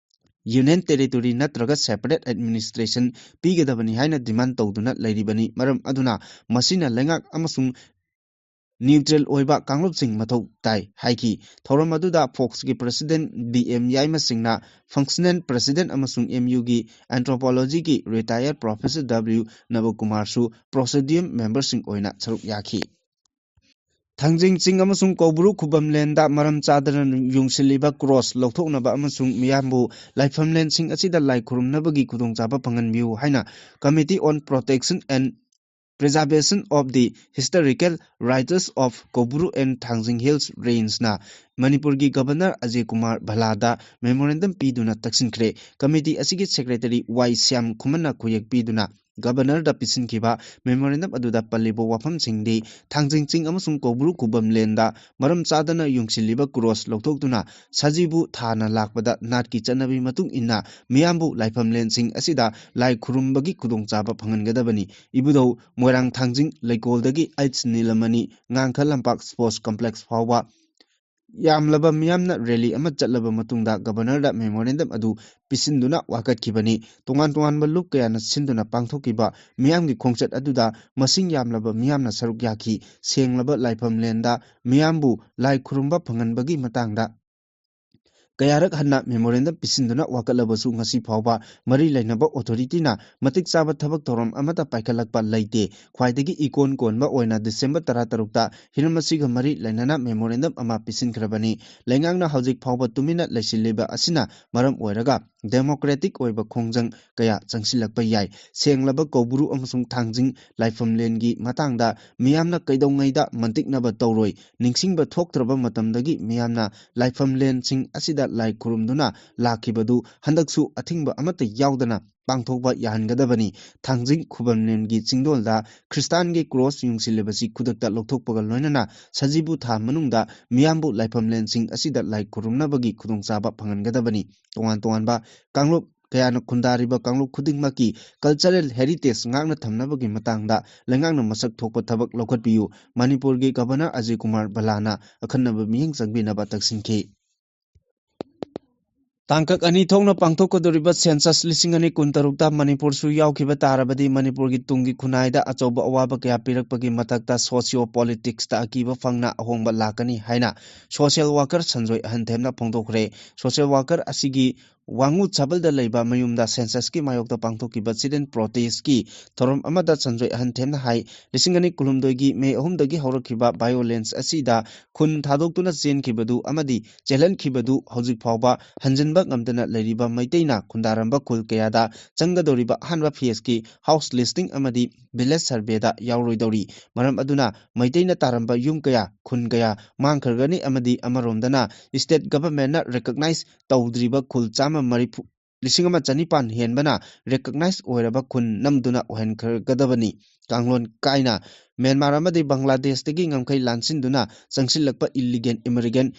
Union Territory ꯅꯠꯇ꯭ꯔꯒ separate administration ꯄꯤꯒꯗꯕꯅꯤ ꯍꯥꯏꯅ demand ꯇꯧꯗꯨꯅ ꯂꯩꯔꯤꯕꯅꯤ꯫ ꯃꯔꯝ ꯑꯗꯨꯅ ꯃꯁꯤꯅ ꯂꯩꯉꯥꯛ ꯑꯃꯁꯨꯡ neutral ꯑꯣꯏꯕ ꯀꯥꯡꯂꯨꯞꯁꯤꯡ ꯃꯊꯧ ꯇꯥꯏ ꯍꯥꯏꯈꯤ꯫ ꯊꯧꯔꯝ ꯑꯗꯨꯗ Fox ꯀꯤ president B M ꯌꯥꯏꯃꯁꯤꯡꯅ, functional president ꯑꯃꯁꯨꯡ M U ꯒꯤ anthropology ꯒꯤ retired professor W ꯅꯕꯀꯨꯃꯥꯔꯁꯨ presidium member ꯁꯤꯡ ꯑꯣꯏꯅ ꯁꯔꯨꯛ ꯌꯥꯈꯤ꯫ ꯊꯥꯡꯖꯤꯡ ꯆꯤꯡ ꯑꯃꯁꯨꯡ ꯀꯧꯕ꯭ꯔꯨ ꯈꯨꯕꯝꯂꯦꯟꯗ ꯃꯔꯝ ꯆꯥꯗꯅ ꯌꯨꯡꯁꯤꯜꯂꯤꯕ cross ꯂꯧꯊꯣꯛꯅꯕ ꯑꯃꯁꯨꯡ ꯃꯤꯌꯥꯝꯕꯨ ꯂꯥꯏꯐꯝꯂꯦꯟꯁꯤꯡ ꯑꯁꯤꯗ ꯂꯥꯏ ꯈꯨꯔꯨꯝꯅꯕꯒꯤ ꯈꯨꯗꯣꯡꯆꯥꯕ ꯐꯪꯍꯟꯕꯤꯌꯨ ꯍꯥꯏꯅ Committee on Protection and Preservation of the Historical Rights of Koubru and Thangjing Hills Range ꯅ ꯃꯅꯤꯄꯨꯔꯒꯤ Governor ꯑꯖꯌ ꯀꯨꯃꯥꯔ ꯚꯜꯂꯥꯗ memorandum ꯄꯤꯗꯨꯅ ꯇꯛꯁꯤꯟꯈ꯭ꯔꯦ꯫ Committee ꯑꯁꯤꯒꯤ secretary ꯋꯥꯏ ꯁ꯭ꯌꯥꯝ ꯈꯨꯃꯟꯅ ꯈꯨꯌꯦꯛ ꯄꯤꯗꯨꯅ ꯒꯕꯔꯅꯔꯗ ꯄꯤꯁꯤꯟꯈꯤꯕ ꯃꯦꯃꯣꯔꯦꯟꯗꯝ ꯑꯗꯨꯗ ꯄꯜꯂꯤꯕ ꯋꯥꯐꯝꯁꯤꯡꯗꯤ ꯊꯥꯡꯖꯤꯡ ꯆꯤꯡ ꯑꯃꯁꯨꯡ ꯀꯧꯕ꯭ꯔꯨ ꯈꯨꯕꯝ ꯂꯦꯟꯗ ꯃꯔꯝ ꯆꯥꯗꯅ ꯌꯨꯡꯁꯤꯜꯂꯤꯕ ꯀ꯭ꯔꯣꯁ ꯂꯧꯊꯣꯛꯇꯨꯅ ꯁꯖꯤꯕꯨ ꯊꯥꯅ ꯂꯥꯛꯄꯗ ꯅꯥꯠꯀꯤ ꯆꯠꯅꯕꯤ ꯃꯇꯨꯡ ꯏꯟꯅ ꯃꯤꯌꯥꯝꯕꯨ ꯂꯥꯏꯐꯝꯂꯦꯟꯁꯤꯡ ꯑꯁꯤꯗ ꯂꯥꯏ ꯈꯨꯔꯨꯝꯕꯒꯤ ꯈꯨꯗꯣꯡꯆꯥꯕ ꯐꯪꯍꯟꯒꯗꯕꯅꯤ꯫ ꯏꯕꯨꯙꯧ ꯃꯣꯏꯔꯥꯡ ꯊꯥꯡꯖꯤꯡ ꯂꯩꯀꯣꯜꯗꯒꯤ ꯑꯩꯆ ꯅꯤꯂꯃꯅꯤ, ꯉꯥꯡꯈ ꯂꯝꯄꯥꯛ ꯁ꯭ꯄꯣꯔꯠꯁ ꯀꯝꯄ꯭ꯂꯦꯛꯁ ꯐꯥꯎꯕ ꯌꯥꯝꯂꯕ ꯃꯤꯌꯥꯝꯅ ꯔꯦꯂꯤ ꯑꯃ ꯆꯠꯂꯕ ꯃꯇꯨꯡꯗ ꯒꯕꯔꯅꯔꯗ ꯃꯦꯃꯣꯔꯦꯟꯗꯝ ꯑꯗꯨ ꯄꯤꯁꯤꯟꯗꯨꯅ ꯋꯥꯀꯠꯈꯤꯕꯅꯤ꯫ ꯇꯣꯉꯥꯟ ꯇꯣꯉꯥꯟꯕ ꯂꯨꯞ ꯀꯌꯥꯅ ꯁꯤꯟꯗꯨꯅ ꯄꯥꯡꯊꯣꯛꯈꯤꯕ ꯃꯤꯌꯥꯝꯒꯤ ꯈꯣꯡꯆꯠ ꯑꯗꯨꯗ ꯃꯁꯤꯡ ꯌꯥꯝꯂꯕ ꯃꯤꯌꯥꯝꯅ ꯁꯔꯨꯛ ꯌꯥꯈꯤ꯫ ꯁꯦꯡꯂꯕ ꯂꯥꯏꯐꯝꯂꯦꯟꯗ ꯃꯤꯌꯥꯝꯕꯨ ꯂꯥꯏ ꯈꯨꯔꯨꯝꯕ ꯐꯪꯍꯟꯕꯒꯤ ꯃꯇꯥꯡꯗ ꯀꯌꯥꯔꯛ ꯍꯟꯅ ꯃꯦꯃꯣꯔꯦꯟꯗꯝ ꯄꯤꯁꯤꯟꯗꯨꯅ ꯋꯥꯀꯠꯂꯕꯁꯨ ꯉꯁꯤ ꯐꯥꯎꯕ ꯃꯔꯤ ꯂꯩꯅꯕ ꯑꯣꯊꯣꯔꯤꯇꯤꯅ ꯃꯇꯤꯛ ꯆꯥꯕ ꯊꯕꯛ ꯊꯧꯔꯝ ꯑꯃꯠꯇ ꯄꯥꯏꯈꯠꯂꯛꯄ ꯂꯩꯇꯦ꯫ ꯈ꯭ꯋꯥꯏꯗꯒꯤ ꯏꯀꯣꯟ ꯀꯣꯟꯕ ꯑꯣꯏꯅ ꯗꯤꯁꯦꯝꯕꯔ ꯇꯔꯥꯇꯔꯨꯛꯇ ꯍꯤꯔꯝ ꯑꯁꯤꯒ ꯃꯔꯤ ꯂꯩꯅꯅ ꯃꯦꯃꯣꯔꯦꯟꯗꯝ ꯑꯃ ꯄꯤꯁꯤꯟꯈ꯭ꯔꯕꯅꯤ꯫ ꯂꯩꯉꯥꯛꯅ ꯍꯧꯖꯤꯛ ꯐꯥꯎꯕ ꯇꯨꯃꯤꯟꯅ ꯂꯩꯁꯤꯜꯂꯤꯕ ꯑꯁꯤꯅ ꯃꯔꯝ ꯑꯣꯏꯔꯒ ꯗꯦꯃꯣꯀ꯭ꯔꯦꯇꯤꯛ ꯑꯣꯏꯕ ꯈꯣꯡꯖꯪ ꯀꯌꯥ ꯆꯪꯁꯤꯜꯂꯛꯄ ꯌꯥꯏ꯫ ꯁꯦꯡꯂꯕ ꯀꯧꯕ꯭ꯔꯨ ꯑꯃꯁꯨꯡ ꯊꯥꯡꯖꯤꯡ ꯂꯥꯏꯐꯝꯂꯦꯟꯒꯤ ꯃꯇꯥꯡꯗ ꯃꯤꯌꯥꯝꯅ ꯀꯩꯗꯧꯉꯩꯗ ꯃꯟꯇꯤꯛꯅꯕ ꯇꯧꯔꯣꯏ꯫ ꯅꯤꯡꯁꯤꯡꯕ ꯊꯣꯛꯇ꯭ꯔꯕ ꯃꯇꯝꯗꯒꯤ ꯃꯤꯌꯥꯝꯅ ꯂꯥꯏꯐꯝꯂꯦꯟꯁꯤꯡ ꯑꯁꯤꯗ ꯂꯥꯏ ꯈꯨꯔꯨꯝꯗꯨꯅ ꯂꯥꯛꯈꯤꯕꯗꯨ ꯍꯟꯗꯛꯁꯨ ꯑꯊꯤꯡꯕ ꯑꯃꯠꯇ ꯌꯥꯎꯗꯅ ꯄꯥꯡꯊꯣꯛꯄ ꯌꯥꯍꯟꯒꯗꯕꯅꯤ꯫ ꯊꯥꯡꯖꯤꯡ ꯈꯨꯕꯝꯂꯦꯟꯒꯤ ꯆꯤꯡꯗꯣꯜꯗ ꯈ꯭ꯔꯤꯁꯇꯥꯟꯒꯤ ꯀ꯭ꯔꯣꯁ ꯌꯨꯡꯁꯤꯜꯂꯤꯕꯁꯤ ꯈꯨꯗꯛꯇ ꯂꯧꯊꯣꯛꯄꯒ ꯂꯣꯏꯅꯅ ꯁꯖꯤꯕꯨ ꯊꯥ ꯃꯅꯨꯡꯗ ꯃꯤꯌꯥꯝꯕꯨ ꯂꯥꯏꯐꯝꯂꯦꯟꯁꯤꯡ ꯑꯁꯤꯗ ꯂꯥꯏ ꯈꯨꯔꯨꯝꯅꯕꯒꯤ ꯈꯨꯗꯣꯡꯆꯥꯕ ꯐꯪꯍꯟꯒꯗꯕꯅꯤ꯫ ꯇꯣꯉꯥꯟ ꯇꯣꯉꯥꯟꯕ ꯀꯥꯡꯂꯨꯞ ꯀꯌꯥꯅ ꯈꯨꯟꯗꯥꯔꯤꯕ ꯀꯥꯡꯂꯨꯞ ꯈꯨꯗꯤꯡꯃꯛꯀꯤ ꯀꯜꯆꯔꯦꯜ ꯍꯦꯔꯤꯇꯦꯖ ꯉꯥꯛꯅ ꯊꯝꯅꯕꯒꯤ ꯃꯇꯥꯡꯗ ꯂꯩꯉꯥꯛꯅ ꯃꯁꯛ ꯊꯣꯛꯄ ꯊꯕꯛ ꯂꯧꯈꯠꯄꯤꯌꯨ꯫ ꯃꯅꯤꯄꯨꯔꯒꯤ ꯒꯕꯔꯅꯔ ꯑꯖꯌ ꯀꯨꯃꯥꯔ ꯚꯜꯂꯥꯅ ꯑꯈꯟꯅꯕ ꯃꯤꯠꯌꯦꯡ ꯆꯪꯕꯤꯅꯕ ꯇꯛꯁꯤꯟꯈꯤ꯫ ꯇꯥꯡꯀꯛ ꯑꯅꯤ ꯊꯣꯛꯅ ꯄꯥꯡꯊꯣꯛꯀꯗꯧꯔꯤꯕ ꯁꯦꯟꯁꯁ ꯂꯤꯁꯤꯡ ꯑꯅꯤ ꯀꯨꯟꯇꯔꯨꯛꯇ ꯃꯅꯤꯄꯨꯔꯁꯨ ꯌꯥꯎꯈꯤꯕ ꯇꯥꯔꯕꯗꯤ ꯃꯅꯤꯄꯨꯔꯒꯤ ꯇꯨꯡꯒꯤ ꯈꯨꯟꯅꯥꯏꯗ ꯑꯆꯧꯕ ꯑꯋꯥꯕ ꯀꯌꯥ ꯄꯤꯔꯛꯄꯒꯤ ꯃꯊꯛꯇ ꯁꯣꯁꯤꯌꯣ ꯄꯣꯂꯤꯇꯤꯛꯁꯇ ꯑꯀꯤꯕ ꯐꯪꯅ ꯑꯍꯣꯡꯕ ꯂꯥꯛꯀꯅꯤ ꯍꯥꯏꯅ social worker Sanjoy ꯑꯍꯟꯊꯦꯝꯅ ꯐꯣꯡꯗꯣꯛꯈ꯭ꯔꯦ꯫ Social worker ꯑꯁꯤꯒꯤ ꯋꯥꯉꯨ ꯁꯥꯕꯜꯗ ꯂꯩꯕ ꯃꯌꯨꯝꯗ ꯁꯦꯟꯁꯁꯀꯤ ꯃꯥꯌꯣꯛꯇ ꯄꯥꯡꯊꯣꯛꯈꯤꯕ ꯁꯤꯠ ꯑꯦꯟ ꯄ꯭ꯔꯣꯇꯦꯁꯀꯤ ꯊꯧꯔꯝ ꯑꯃꯗ ꯁꯟꯖꯣꯏ ꯑꯍꯟꯊꯦꯝꯅ ꯍꯥꯏ, ꯂꯤꯁꯤꯡ ꯑꯅꯤ ꯀꯨꯟꯍꯨꯝꯗꯣꯏꯒꯤ ꯃꯦ ꯑꯍꯨꯝꯗꯒꯤ ꯍꯧꯔꯛꯈꯤꯕ ꯚꯥꯏꯑꯣꯂꯦꯟꯁ ꯑꯁꯤꯗ ꯈꯨꯟ ꯊꯥꯗꯣꯛꯇꯨꯅ ꯆꯦꯟꯈꯤꯕꯗꯨ ꯑꯃꯗꯤ ꯆꯦꯜꯍꯟꯈꯤꯕꯗꯨ ꯍꯧꯖꯤꯛ ꯐꯥꯎꯕ ꯍꯟꯖꯤꯟꯕ ꯉꯝꯗꯅ ꯂꯩꯔꯤꯕ ꯃꯩꯇꯩꯅ ꯈꯨꯟꯗꯥꯔꯝꯕ ꯈꯨꯜ ꯀꯌꯥꯗ ꯆꯪꯒꯗꯧꯔꯤꯕ ꯑꯍꯥꯟꯕ ꯐꯦꯁꯀꯤ ꯍꯥꯎꯁ ꯂꯤꯁꯇꯤꯡ ꯑꯃꯗꯤ ꯚꯤꯂꯦꯖ ꯁꯔꯚꯦꯗ ꯌꯥꯎꯔꯣꯏꯗꯧꯔꯤ꯫ ꯃꯔꯝ ꯑꯗꯨꯅ ꯃꯩꯇꯩꯅ ꯇꯥꯔꯝꯕ ꯌꯨꯝ ꯀꯌꯥ, ꯈꯨꯟ ꯀꯌꯥ ꯃꯥꯡꯈ꯭ꯔꯒꯅꯤ ꯑꯃꯗꯤ ꯑꯃꯔꯣꯝꯗꯅ ꯁ꯭ꯇꯦꯠ ꯒꯚꯔꯟꯃꯦꯟꯠꯅ ꯔꯦꯀꯒꯅꯥꯏꯖ ꯇꯧꯗ꯭ꯔꯤꯕ ꯈꯨꯜ ꯆꯥꯝꯃ ꯃꯔꯤꯐꯨ, ꯂꯤꯁꯤꯡ ꯑꯃ ꯆꯅꯤꯄꯥꯟ ꯍꯦꯟꯕꯅ recognize ꯑꯣꯏꯔꯕ ꯈꯨꯟ ꯅꯝꯗꯨꯅ ꯑꯣꯏꯍꯟꯈ꯭ꯔꯒꯗꯕꯅꯤ꯫ ꯀꯥꯡꯂꯣꯟ ꯀꯥꯏꯅ ꯃ꯭ꯌꯥꯟꯃꯥꯔ ꯑꯃꯗꯤ ꯕꯪꯒ꯭ꯂꯥꯗꯦꯁꯇꯒꯤ ꯉꯝꯈꯩ ꯂꯥꯟꯁꯤꯟꯗꯨꯅ ꯆꯪꯁꯤꯜꯂꯛꯄ illegal immigrant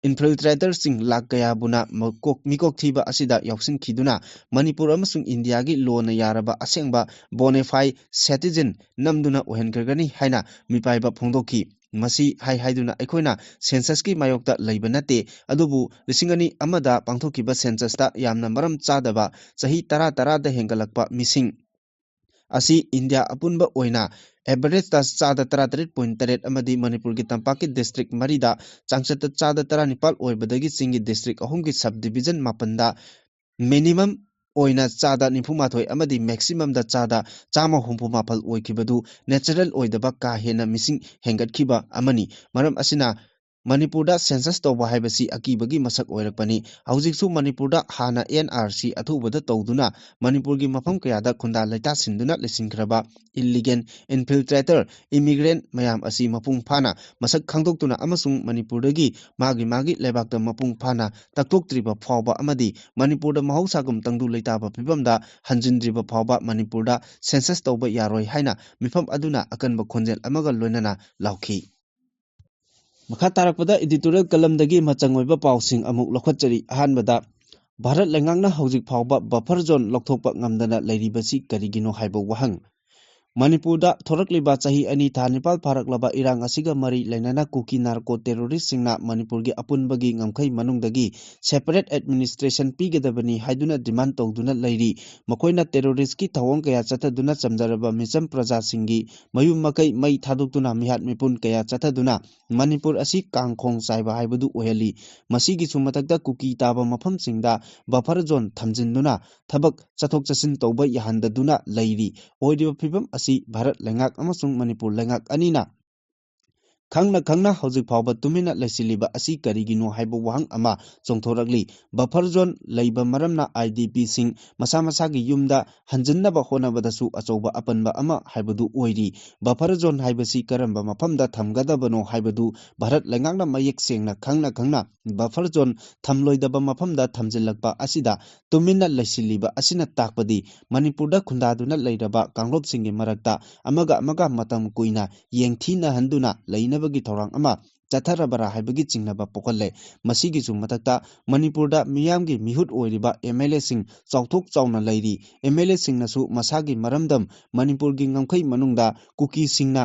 infiltratorꯁꯤꯡ ꯂꯥꯈ ꯀꯌꯥꯕꯨꯅ ꯃꯀꯣꯛ-, ꯃꯤꯀꯣꯛ ꯊꯤꯕ ꯑꯁꯤꯗ ꯌꯥꯎꯁꯤꯟꯈꯤꯗꯨꯅ ꯃꯅꯤꯄꯨꯔ ꯑꯃꯁꯨꯡ ꯏꯟꯗꯤꯌꯥꯒꯤ ꯂꯣꯅ ꯌꯥꯔꯕ ꯑꯁꯦꯡꯕ bona fide citizen ꯅꯝꯗꯨꯅ ꯑꯣꯏꯍꯟꯈ꯭ꯔꯒꯅꯤ ꯍꯥꯏꯅ ꯃꯤꯄꯥꯏꯕ ꯐꯣꯡꯗꯣꯛꯈꯤ꯫ ꯃꯁꯤ ꯍꯥꯏ ꯍꯥꯏꯗꯨꯅ ꯑꯩꯈꯣꯏꯅ censusꯀꯤ ꯃꯥꯌꯣꯛꯇ ꯂꯩꯕ ꯅꯠꯇꯦ, ꯑꯗꯨꯕꯨ ꯂꯤꯁꯤꯡ ꯑꯅꯤ ꯑꯃꯗ ꯄꯥꯡꯊꯣꯛꯈꯤꯕ censusꯇ ꯌꯥꯝꯅ ꯃꯔꯝ ꯆꯥꯗꯕ ꯆꯍꯤ ꯇꯔꯥ ꯇꯔꯥꯗ ꯍꯦꯟꯒꯠꯂꯛꯄ ꯃꯤꯁꯤꯡ ꯑꯁꯤ ꯏꯟꯗꯤꯌꯥ ꯑꯄꯨꯟꯕ ꯑꯣꯏꯅ averageꯇ ꯆꯥꯗ ꯇꯔꯥꯇꯔꯦꯠ point ꯇꯔꯦꯠ ꯑꯃꯗꯤ ꯃꯅꯤꯄꯨꯔꯒꯤ ꯇꯝꯄꯥꯛꯀꯤ district ꯃꯔꯤꯗ ꯆꯥꯡꯆꯠꯇ ꯆꯥꯗ ꯇꯔꯥꯅꯤꯄꯥꯜ ꯑꯣꯏꯕꯗꯒꯤ ꯆꯤꯡꯒꯤ district ꯑꯍꯨꯝꯒꯤ subdivision ꯃꯥꯄꯟꯗ minimum ꯑꯣꯏꯅ ꯆꯥꯗ ꯅꯤꯐꯨꯃꯥꯊꯣꯏ ꯑꯃꯗꯤ maximumꯗ ꯆꯥꯗ ꯆꯥꯝꯃ ꯍꯨꯝꯐꯨ ꯃꯥꯄꯜ ꯑꯣꯏꯈꯤꯕꯗꯨ natural ꯑꯣꯏꯗꯕ ꯀꯥ ꯍꯦꯟꯅ ꯃꯤꯁꯤꯡ ꯍꯦꯟꯒꯠꯈꯤꯕ ꯑꯃꯅꯤ꯫ ꯃꯔꯝ ꯑꯁꯤꯅ ꯃꯅꯤꯄꯨꯔꯗ census ꯇꯧꯕ ꯍꯥꯏꯕꯁꯤ ꯑꯀꯤꯕꯒꯤ ꯃꯁꯛ ꯑꯣꯏꯔꯛꯄꯅꯤ꯫ ꯍꯧꯖꯤꯛꯁꯨ ꯃꯅꯤꯄꯨꯔꯗ ꯍꯥꯟꯅ NRC ꯑꯊꯨꯕꯗ ꯇꯧꯗꯨꯅ ꯃꯅꯤꯄꯨꯔꯒꯤ ꯃꯐꯝ ꯀꯌꯥꯗ ꯈꯨꯟꯗꯥ ꯂꯩꯇꯥꯁꯤꯟꯗꯨꯅ ꯂꯩꯁꯤꯟꯈ꯭ꯔꯕ illegal infiltrator immigrant ꯃꯌꯥꯝ ꯑꯁꯤ ꯃꯄꯨꯡ ꯐꯥꯅ ꯃꯁꯛ ꯈꯪꯗꯣꯛꯇꯨꯅ ꯑꯃꯁꯨꯡ ꯃꯅꯤꯄꯨꯔꯗꯒꯤ ꯃꯥꯒꯤ ꯃꯥꯒꯤ ꯂꯩꯕꯥꯛꯇ ꯃꯄꯨꯡ ꯐꯥꯅ ꯇꯛꯊꯣꯛꯇ꯭ꯔꯤꯕ ꯐꯥꯎꯕ ꯑꯃꯗꯤ ꯃꯅꯤꯄꯨꯔꯗ ꯃꯍꯧꯁꯥꯒꯨꯝ ꯇꯪꯗꯨ ꯂꯩꯇꯥꯕ ꯐꯤꯕꯝꯗ ꯍꯟꯖꯤꯟꯗ꯭ꯔꯤꯕ ꯐꯥꯎꯕ ꯃꯅꯤꯄꯨꯔꯗ census ꯇꯧꯕ ꯌꯥꯔꯣꯏ ꯍꯥꯏꯅ ꯃꯤꯐꯝ ꯑꯗꯨꯅ ꯑꯀꯟꯕ ꯈꯣꯟꯖꯦꯜ ꯑꯃꯒ ꯂꯣꯏꯅꯅ ꯂꯥꯎꯈꯤ꯫ ꯃꯈꯥ ꯇꯥꯔꯛꯄꯗ editorial columnꯗꯒꯤ ꯃꯆꯪ ꯑꯣꯏꯕ ꯄꯥꯎꯁꯤꯡ ꯑꯃꯨꯛ ꯂꯧꯈꯠꯆꯔꯤ꯫ ꯑꯍꯥꯟꯕꯗ, ꯚꯥꯔꯠ ꯂꯩꯉꯥꯛꯅ ꯍꯧꯖꯤꯛ ꯐꯥꯎꯕ buffer zone ꯂꯧꯊꯣꯛꯄ ꯉꯝꯗꯅ ꯂꯩꯔꯤꯕꯁꯤ ꯀꯔꯤꯒꯤꯅꯣ ꯍꯥꯏꯕ ꯋꯥꯍꯪ꯫ ꯃꯅꯤꯄꯨꯔꯗ ꯊꯣꯔꯛꯂꯤꯕ ꯆꯍꯤ ꯑꯅꯤ ꯊꯥ ꯅꯤꯄꯥꯜ ꯐꯥꯔꯛꯂꯕ ꯏꯔꯥꯡ ꯑꯁꯤꯒ ꯃꯔꯤ ꯂꯩꯅꯅ ꯀꯨꯀꯤ narco terroristꯁꯤꯡꯅ ꯃꯅꯤꯄꯨꯔꯒꯤ ꯑꯄꯨꯟꯕꯒꯤ ꯉꯝꯈꯩ ꯃꯅꯨꯡꯗꯒꯤ separate administration ꯄꯤꯒꯗꯕꯅꯤ ꯍꯥꯏꯗꯨꯅ demand ꯇꯧꯗꯨꯅ ꯂꯩꯔꯤ꯫ ꯃꯈꯣꯏꯅ terroristꯀꯤ ꯊꯧꯑꯣꯡ ꯀꯌꯥ ꯆꯠꯊꯗꯨꯅ ꯆꯝꯖꯔꯕ ꯃꯤꯆꯝ ꯄ꯭ꯔꯖꯥꯁꯤꯡꯒꯤ ꯃꯌꯨꯝ ꯃꯀꯩ ꯃꯩ ꯊꯥꯗꯣꯛꯇꯨꯅ ꯃꯤꯍꯥꯠ ꯃꯤꯄꯨꯟ ꯀꯌꯥ ꯆꯠꯊꯗꯨꯅ ꯃꯅꯤꯄꯨꯔ ꯑꯁꯤ ꯀꯥꯡꯈꯣꯡ ꯆꯥꯏꯕ ꯍꯥꯏꯕꯗꯨ ꯑꯣꯏꯍꯜꯂꯤ꯫ ꯃꯁꯤꯒꯤꯁꯨ ꯃꯊꯛꯇ ꯀꯨꯀꯤ ꯇꯥꯕ ꯃꯐꯝꯁꯤꯡꯗ buffer zone ꯊꯝꯖꯤꯟꯗꯨꯅ ꯊꯕꯛ ꯆꯠꯊꯣꯛ ꯆꯠꯁꯤꯟ ꯇꯧꯕ ꯌꯥꯍꯟꯗꯗꯨꯅ ꯂꯩꯔꯤ꯫ ꯑꯣꯏꯔꯤꯕ ꯐꯤꯕꯝ ꯑꯁꯤ ꯚꯥꯔꯠ ꯂꯩꯉꯥꯛ ꯑꯃꯁꯨꯡ ꯃꯅꯤꯄꯨꯔ ꯂꯩꯉꯥꯛ ꯑꯅꯤꯅ ꯈꯪꯅ ꯈꯪꯅ ꯍꯧꯖꯤꯛ ꯐꯥꯎꯕ ꯇꯨꯃꯤꯟꯅ ꯂꯩꯁꯤꯜꯂꯤꯕ ꯑꯁꯤ ꯀꯔꯤꯒꯤꯅꯣ ꯍꯥꯏꯕ ꯋꯥꯍꯪ ꯑꯃ ꯆꯣꯡꯊꯣꯔꯛꯂꯤ꯫ Buffer zone ꯂꯩꯕ ꯃꯔꯝꯅ IDPꯁꯤꯡ ꯃꯁꯥ ꯃꯁꯥꯒꯤ ꯌꯨꯝꯗ ꯍꯟꯖꯤꯟꯅꯕ ꯍꯣꯠꯅꯕꯗꯁꯨ ꯑꯆꯧꯕ ꯑꯄꯟꯕ ꯑꯃ ꯍꯥꯏꯕꯗꯨ ꯑꯣꯏꯔꯤ꯫ Buffer zone ꯍꯥꯏꯕꯁꯤ ꯀꯔꯝꯕ ꯃꯐꯝꯗ ꯊꯝꯒꯗꯕꯅꯣ ꯍꯥꯏꯕꯗꯨ ꯚꯥꯔꯠ ꯂꯩꯉꯥꯛꯅ ꯃꯌꯦꯛ ꯁꯦꯡꯅ ꯈꯪꯅ ꯈꯪꯅ buffer zone ꯊꯝꯂꯣꯏꯗꯕ ꯃꯐꯝꯗ ꯊꯝꯖꯤꯜꯂꯛꯄ ꯑꯁꯤꯗ ꯇꯨꯃꯤꯟꯅ ꯂꯩꯁꯤꯜꯂꯤꯕ ꯑꯁꯤꯅ ꯇꯥꯛꯄꯗꯤ ꯃꯅꯤꯄꯨꯔꯗ ꯈꯨꯟꯗꯥꯗꯨꯅ ꯂꯩꯔꯕ ꯀꯥꯡꯂꯨꯞꯁꯤꯡꯒꯤ ꯃꯔꯛꯇ ꯑꯃꯒ ꯑꯃꯒ ꯃꯇꯝ ꯀꯨꯏꯅ ꯌꯦꯡꯊꯤꯅꯍꯟꯗꯨꯅ ꯂꯩꯅꯕꯒꯤ ꯊꯧꯔꯥꯡ ꯑꯃ ꯆꯠꯊꯔꯕꯔꯥ ꯍꯥꯏꯕꯒꯤ ꯆꯤꯡꯅꯕ ꯄꯣꯛꯍꯜꯂꯦ꯫ ꯃꯁꯤꯒꯤꯁꯨ ꯃꯊꯛꯇ ꯃꯅꯤꯄꯨꯔꯗ ꯃꯤꯌꯥꯝꯒꯤ ꯃꯤꯍꯨꯠ ꯑꯣꯏꯔꯤꯕ MLAꯁꯤꯡ ꯆꯥꯎꯊꯣꯛ ꯆꯥꯎꯅ ꯂꯩꯔꯤ꯫ MLAꯁꯤꯡꯅꯁꯨ ꯃꯁꯥꯒꯤ ꯃꯔꯝꯗꯝ ꯃꯅꯤꯄꯨꯔꯒꯤ ꯉꯝꯈꯩ ꯃꯅꯨꯡꯗ ꯀꯨꯀꯤꯁꯤꯡꯅ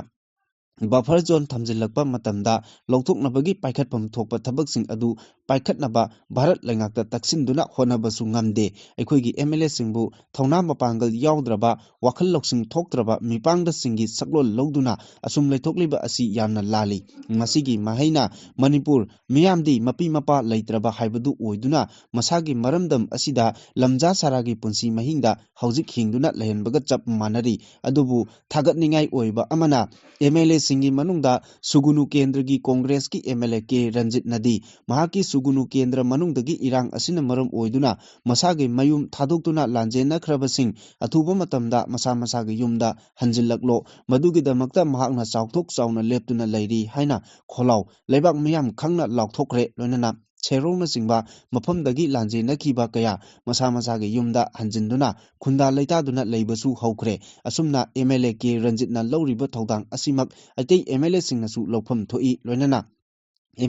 buffer zone ꯊꯝꯖꯤꯜꯂꯛꯄ ꯃꯇꯝꯗ ꯂꯧꯊꯣꯛꯅꯕꯒꯤ ꯄꯥꯏꯈꯠꯐꯝ ꯊꯣꯛꯄ ꯊꯕꯛꯁꯤꯡ ꯑꯗꯨ ꯄꯥꯏꯈꯠꯅꯕ ꯚꯥꯔꯠ ꯂꯩꯉꯥꯛꯇ ꯇꯛꯁꯤꯟꯗꯨꯅ ꯍꯣꯠꯅꯕꯁꯨ ꯉꯝꯗꯦ꯫ ꯑꯩꯈꯣꯏꯒꯤ MLAꯁꯤꯡꯕꯨ ꯊꯧꯅꯥ ꯃꯄꯥꯡꯒꯜ ꯌꯥꯎꯗ꯭ꯔꯕ, ꯋꯥꯈꯜ ꯂꯧꯁꯤꯡ ꯊꯣꯛꯇ꯭ꯔꯕ ꯃꯤꯄꯥꯡꯗꯁꯤꯡꯒꯤ ꯁꯛꯂꯣꯟ ꯂꯧꯗꯨꯅ ꯑꯁꯨꯝ ꯂꯩꯊꯣꯛꯂꯤꯕ ꯑꯁꯤ ꯌꯥꯝꯅ ꯂꯥꯜꯂꯤ꯫ ꯃꯁꯤꯒꯤ ꯃꯍꯩꯅ ꯃꯅꯤꯄꯨꯔ ꯃꯤꯌꯥꯝꯗꯤ ꯃꯄꯤ ꯃꯄꯥ ꯂꯩꯇ꯭ꯔꯕ ꯍꯥꯏꯕꯗꯨ ꯑꯣꯏꯗꯨꯅ ꯃꯁꯥꯒꯤ ꯃꯔꯝꯗꯝ ꯑꯁꯤꯗ ꯂꯝꯖꯥ ꯁꯥꯔꯥꯒꯤ ꯄꯨꯟꯁꯤ ꯃꯍꯤꯡꯗ ꯍꯧꯖꯤꯛ ꯍꯤꯡꯗꯨꯅ ꯂꯩꯍꯟꯕꯒ ꯆꯞ ꯃꯥꯟꯅꯔꯤ꯫ ꯑꯗꯨꯕꯨ ꯊꯥꯒꯠꯅꯤꯡꯉꯥꯏ ꯑꯣꯏꯕ ꯑꯃꯅ MLAꯁꯤꯡꯒꯤ ꯃꯅꯨꯡꯗ ꯁꯨꯒꯨꯅꯨ ꯀꯦꯟꯗ꯭ꯔꯒꯤ ꯀꯣꯡꯒ꯭ꯔꯦꯁꯀꯤ MLA ꯀꯦ ꯔꯟꯖꯤꯠꯅꯗꯤ ꯃꯍꯥꯛꯀꯤ ꯁꯨꯒꯨꯅꯨ ꯀꯦꯟꯗ꯭ꯔ ꯃꯅꯨꯡꯗꯒꯤ ꯏꯔꯥꯡ ꯑꯁꯤꯅ ꯃꯔꯝ ꯑꯣꯏꯗꯨꯅ ꯃꯁꯥꯒꯤ ꯃꯌꯨꯝ ꯊꯥꯗꯣꯛꯇꯨꯅ ꯂꯥꯟꯖꯦꯟꯅꯈ꯭ꯔꯕꯁꯤꯡ ꯑꯊꯨꯕ ꯃꯇꯝꯗ ꯃꯁꯥ ꯃꯁꯥꯒꯤ ꯌꯨꯝꯗ ꯍꯟꯖꯤꯜꯂꯛꯂꯣ, ꯃꯗꯨꯒꯤꯗꯃꯛꯇ ꯃꯍꯥꯛꯅ ꯆꯥꯎꯊꯣꯛ ꯆꯥꯎꯅ ꯂꯦꯞꯇꯨꯅ ꯂꯩꯔꯤ ꯍꯥꯏꯅ ꯈꯣꯜꯂꯥꯎ ꯂꯩꯕꯥꯛ ꯃꯤꯌꯥꯝ ꯈꯪꯅ ꯂꯥꯎꯊꯣꯛꯈ꯭ꯔꯦ꯫ ꯂꯣꯏꯅꯅ ꯁꯦꯔꯧꯅꯆꯤꯡꯕ ꯃꯐꯝꯗꯒꯤ ꯂꯥꯟꯖꯦꯟꯅꯈꯤꯕ ꯀꯌꯥ ꯃꯁꯥ ꯃꯁꯥꯒꯤ ꯌꯨꯝꯗ ꯍꯟꯖꯤꯟꯗꯨꯅ ꯈꯨꯟꯗꯥ ꯂꯩꯇꯥꯗꯨꯅ ꯂꯩꯕꯁꯨ ꯍꯧꯈ꯭ꯔꯦ꯫ ꯑꯁꯨꯝꯅ MLA ꯀꯦ ꯔꯟꯖꯤꯠꯅ ꯂꯧꯔꯤꯕ ꯊꯧꯗꯥꯡ ꯑꯁꯤꯃꯛ ꯑꯇꯩ MLAꯁꯤꯡꯅꯁꯨ ꯂꯧꯐꯝ ꯊꯣꯛꯏ꯫ ꯂꯣꯏꯅꯅ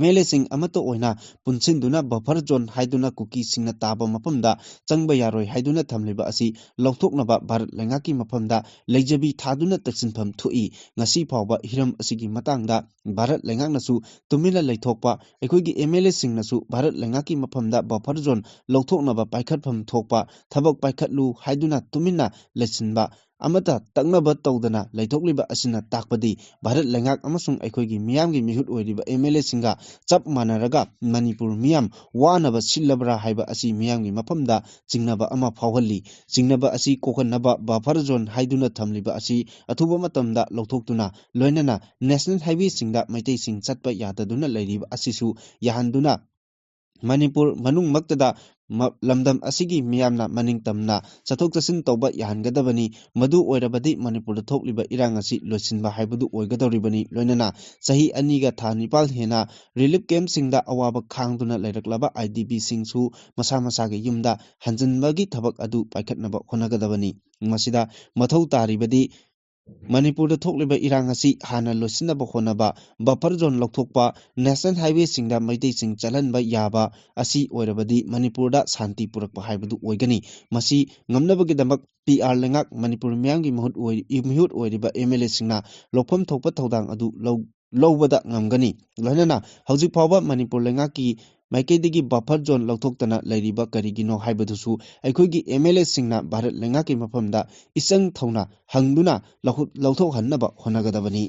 MLAꯁꯤꯡ ꯑꯃꯠꯇ ꯑꯣꯏꯅ ꯄꯨꯟꯁꯤꯟꯗꯨꯅ buffer zone ꯍꯥꯏꯗꯨꯅ ꯀꯨꯀꯤꯁꯤꯡꯅ ꯇꯥꯕ ꯃꯐꯝꯗ ꯆꯪꯕ ꯌꯥꯔꯣꯏ ꯍꯥꯏꯗꯨꯅ ꯊꯝꯂꯤꯕ ꯑꯁꯤ ꯂꯧꯊꯣꯛꯅꯕ ꯚꯥꯔꯠ ꯂꯩꯉꯥꯛꯀꯤ ꯃꯐꯝꯗ ꯂꯩꯖꯕꯤ ꯊꯥꯗꯨꯅ ꯇꯛꯁꯤꯟꯐꯝ ꯊꯣꯛꯏ꯫ ꯉꯁꯤ ꯐꯥꯎꯕ ꯍꯤꯔꯝ ꯑꯁꯤꯒꯤ ꯃꯇꯥꯡꯗ ꯚꯥꯔꯠ ꯂꯩꯉꯥꯛꯅꯁꯨ ꯇꯨꯃꯤꯟꯅ ꯂꯩꯊꯣꯛꯄ, ꯑꯩꯈꯣꯏꯒꯤ MLAꯁꯤꯡꯅꯁꯨ ꯚꯥꯔꯠ ꯂꯩꯉꯥꯛꯀꯤ ꯃꯐꯝꯗ buffer zone ꯂꯧꯊꯣꯛꯅꯕ ꯄꯥꯏꯈꯠꯐꯝ ꯊꯣꯛꯄ ꯊꯕꯛ ꯄꯥꯏꯈꯠꯂꯨ ꯍꯥꯏꯗꯨꯅ ꯇꯨꯃꯤꯟꯅ ꯂꯩꯁꯤꯟꯕ ꯑꯃꯠꯇ ꯇꯛꯅꯕ ꯇꯧꯗꯅ ꯂꯩꯊꯣꯛꯂꯤꯕ ꯑꯁꯤꯅ ꯇꯥꯛꯄꯗꯤ ꯚꯥꯔꯠ ꯂꯩꯉꯥꯛ ꯑꯃꯁꯨꯡ ꯑꯩꯈꯣꯏꯒꯤ ꯃꯤꯌꯥꯝꯒꯤ ꯃꯤꯍꯨꯠ ꯑꯣꯏꯔꯤꯕ ꯑꯦꯝ ꯑꯦꯜ ꯑꯦꯁꯤꯡꯒ ꯆꯞ ꯃꯥꯟꯅꯔꯒ ꯃꯅꯤꯄꯨꯔ ꯃꯤꯌꯥꯝ ꯋꯥꯅꯕ ꯁꯤꯜꯂꯕ꯭ꯔꯥ ꯍꯥꯏꯕ ꯑꯁꯤ ꯃꯤꯌꯥꯝꯒꯤ ꯃꯐꯝꯗ ꯆꯤꯡꯅꯕ ꯑꯃ ꯐꯥꯎꯍꯜꯂꯤ꯫ ꯆꯤꯡꯅꯕ ꯑꯁꯤ ꯀꯣꯛꯍꯟꯅꯕ buffer zone ꯍꯥꯏꯗꯨꯅ ꯊꯝꯂꯤꯕ ꯑꯁꯤ ꯑꯊꯨꯕ ꯃꯇꯝꯗ ꯂꯧꯊꯣꯛꯇꯨꯅ, ꯂꯣꯏꯅꯅ national highwayꯁꯤꯡꯗ ꯃꯩꯇꯩꯁꯤꯡ ꯆꯠꯄ ꯌꯥꯗꯗꯨꯅ ꯂꯩꯔꯤꯕ ꯑꯁꯤꯁꯨ ꯌꯥꯍꯟꯗꯨꯅ, ꯃꯅꯤꯄꯨꯔ ꯃꯅꯨꯡꯃꯛꯇꯗ ꯃ-, ꯂꯝꯗꯝ ꯑꯁꯤꯒꯤ ꯃꯤꯌꯥꯝꯅ ꯃꯅꯤꯡ ꯇꯝꯅ ꯆꯠꯊꯣꯛ ꯆꯠꯁꯤꯟ ꯇꯧꯕ ꯌꯥꯍꯟꯒꯗꯕꯅꯤ꯫ ꯃꯗꯨ ꯑꯣꯏꯔꯕꯗꯤ ꯃꯅꯤꯄꯨꯔꯗ ꯊꯣꯛꯂꯤꯕ ꯏꯔꯥꯡ ꯑꯁꯤ ꯂꯣꯏꯁꯤꯟꯕ ꯍꯥꯏꯕꯗꯨ ꯑꯣꯏꯒꯗꯧꯔꯤꯕꯅꯤ꯫ ꯂꯣꯏꯅꯅ ꯆꯍꯤ ꯑꯅꯤꯒ ꯊꯥ ꯅꯤꯄꯥꯜ ꯍꯦꯟꯅ relief campꯁꯤꯡꯗ ꯑꯋꯥꯕ ꯈꯥꯡꯗꯨꯅ ꯂꯩꯔꯛꯂꯕ IDPꯁꯤꯡꯁꯨ ꯃꯁꯥ ꯃꯁꯥꯒꯤ ꯌꯨꯝꯗ ꯍꯟꯖꯤꯟꯕꯒꯤ ꯊꯕꯛ ꯑꯗꯨ ꯄꯥꯏꯈꯠꯅꯕ ꯍꯣꯠꯅꯒꯗꯕꯅꯤ꯫ ꯃꯁꯤꯗ ꯃꯊꯧ ꯇꯥꯔꯤꯕꯗꯤ ꯃꯅꯤꯄꯨꯔꯗ ꯊꯣꯛꯂꯤꯕ ꯏꯔꯥꯡ ꯑꯁꯤ ꯍꯥꯟꯅ ꯂꯣꯏꯁꯤꯟꯅꯕ ꯍꯣꯠꯅꯕ, buffer zone ꯂꯧꯊꯣꯛꯄ, national highwayꯁꯤꯡꯗ ꯃꯩꯇꯩꯁꯤꯡ ꯆꯠꯍꯟꯕ ꯌꯥꯕ ꯑꯁꯤ ꯑꯣꯏꯔꯕꯗꯤ ꯃꯅꯤꯄꯨꯔꯗ ꯁꯥꯟꯇꯤ ꯄꯨꯔꯛꯄ ꯍꯥꯏꯕꯗꯨ ꯑꯣꯏꯒꯅꯤ꯫ ꯃꯁꯤ ꯉꯝꯅꯕꯒꯤꯗꯃꯛ ꯄꯤ ꯑꯥꯔ ꯂꯩꯉꯥꯛ, ꯃꯅꯤꯄꯨꯔ ꯃꯤꯌꯥꯝꯒꯤ ꯃꯍꯨꯠ ꯑꯣꯏ-, ꯃꯤꯍꯨꯠ ꯑꯣꯏꯔꯤꯕ ꯑꯦꯝ ꯑꯦꯜ ꯑꯦꯁꯤꯡꯅ ꯂꯧꯐꯝ ꯊꯣꯛꯄ ꯊꯧꯗꯥꯡ ꯑꯗꯨ ꯂꯧ-, ꯂꯧꯕꯗ ꯉꯝꯒꯅꯤ꯫ ꯂꯣꯏꯅꯅ ꯍꯧꯖꯤꯛ ꯐꯥꯎꯕ ꯃꯅꯤꯄꯨꯔ ꯂꯩꯉꯥꯛꯀꯤ ꯃꯥꯏꯀꯩꯗꯒꯤ buffer zone ꯂꯧꯊꯣꯛꯇꯅ ꯂꯩꯔꯤꯕ ꯀꯔꯤꯒꯤꯅꯣ ꯍꯥꯏꯕꯗꯨꯁꯨ ꯑꯩꯈꯣꯏꯒꯤ ꯑꯦꯝ ꯑꯦꯜ ꯑꯦꯁꯤꯡꯅ ꯚꯥꯔꯠ ꯂꯩꯉꯥꯛꯀꯤ ꯃꯐꯝꯗ ꯏꯆꯪ ꯊꯧꯅ ꯍꯪꯗꯨꯅ ꯂꯧꯍꯨ-, ꯂꯧꯊꯣꯛꯍꯟꯅꯕ ꯍꯣꯠꯅꯒꯗꯕꯅꯤ꯫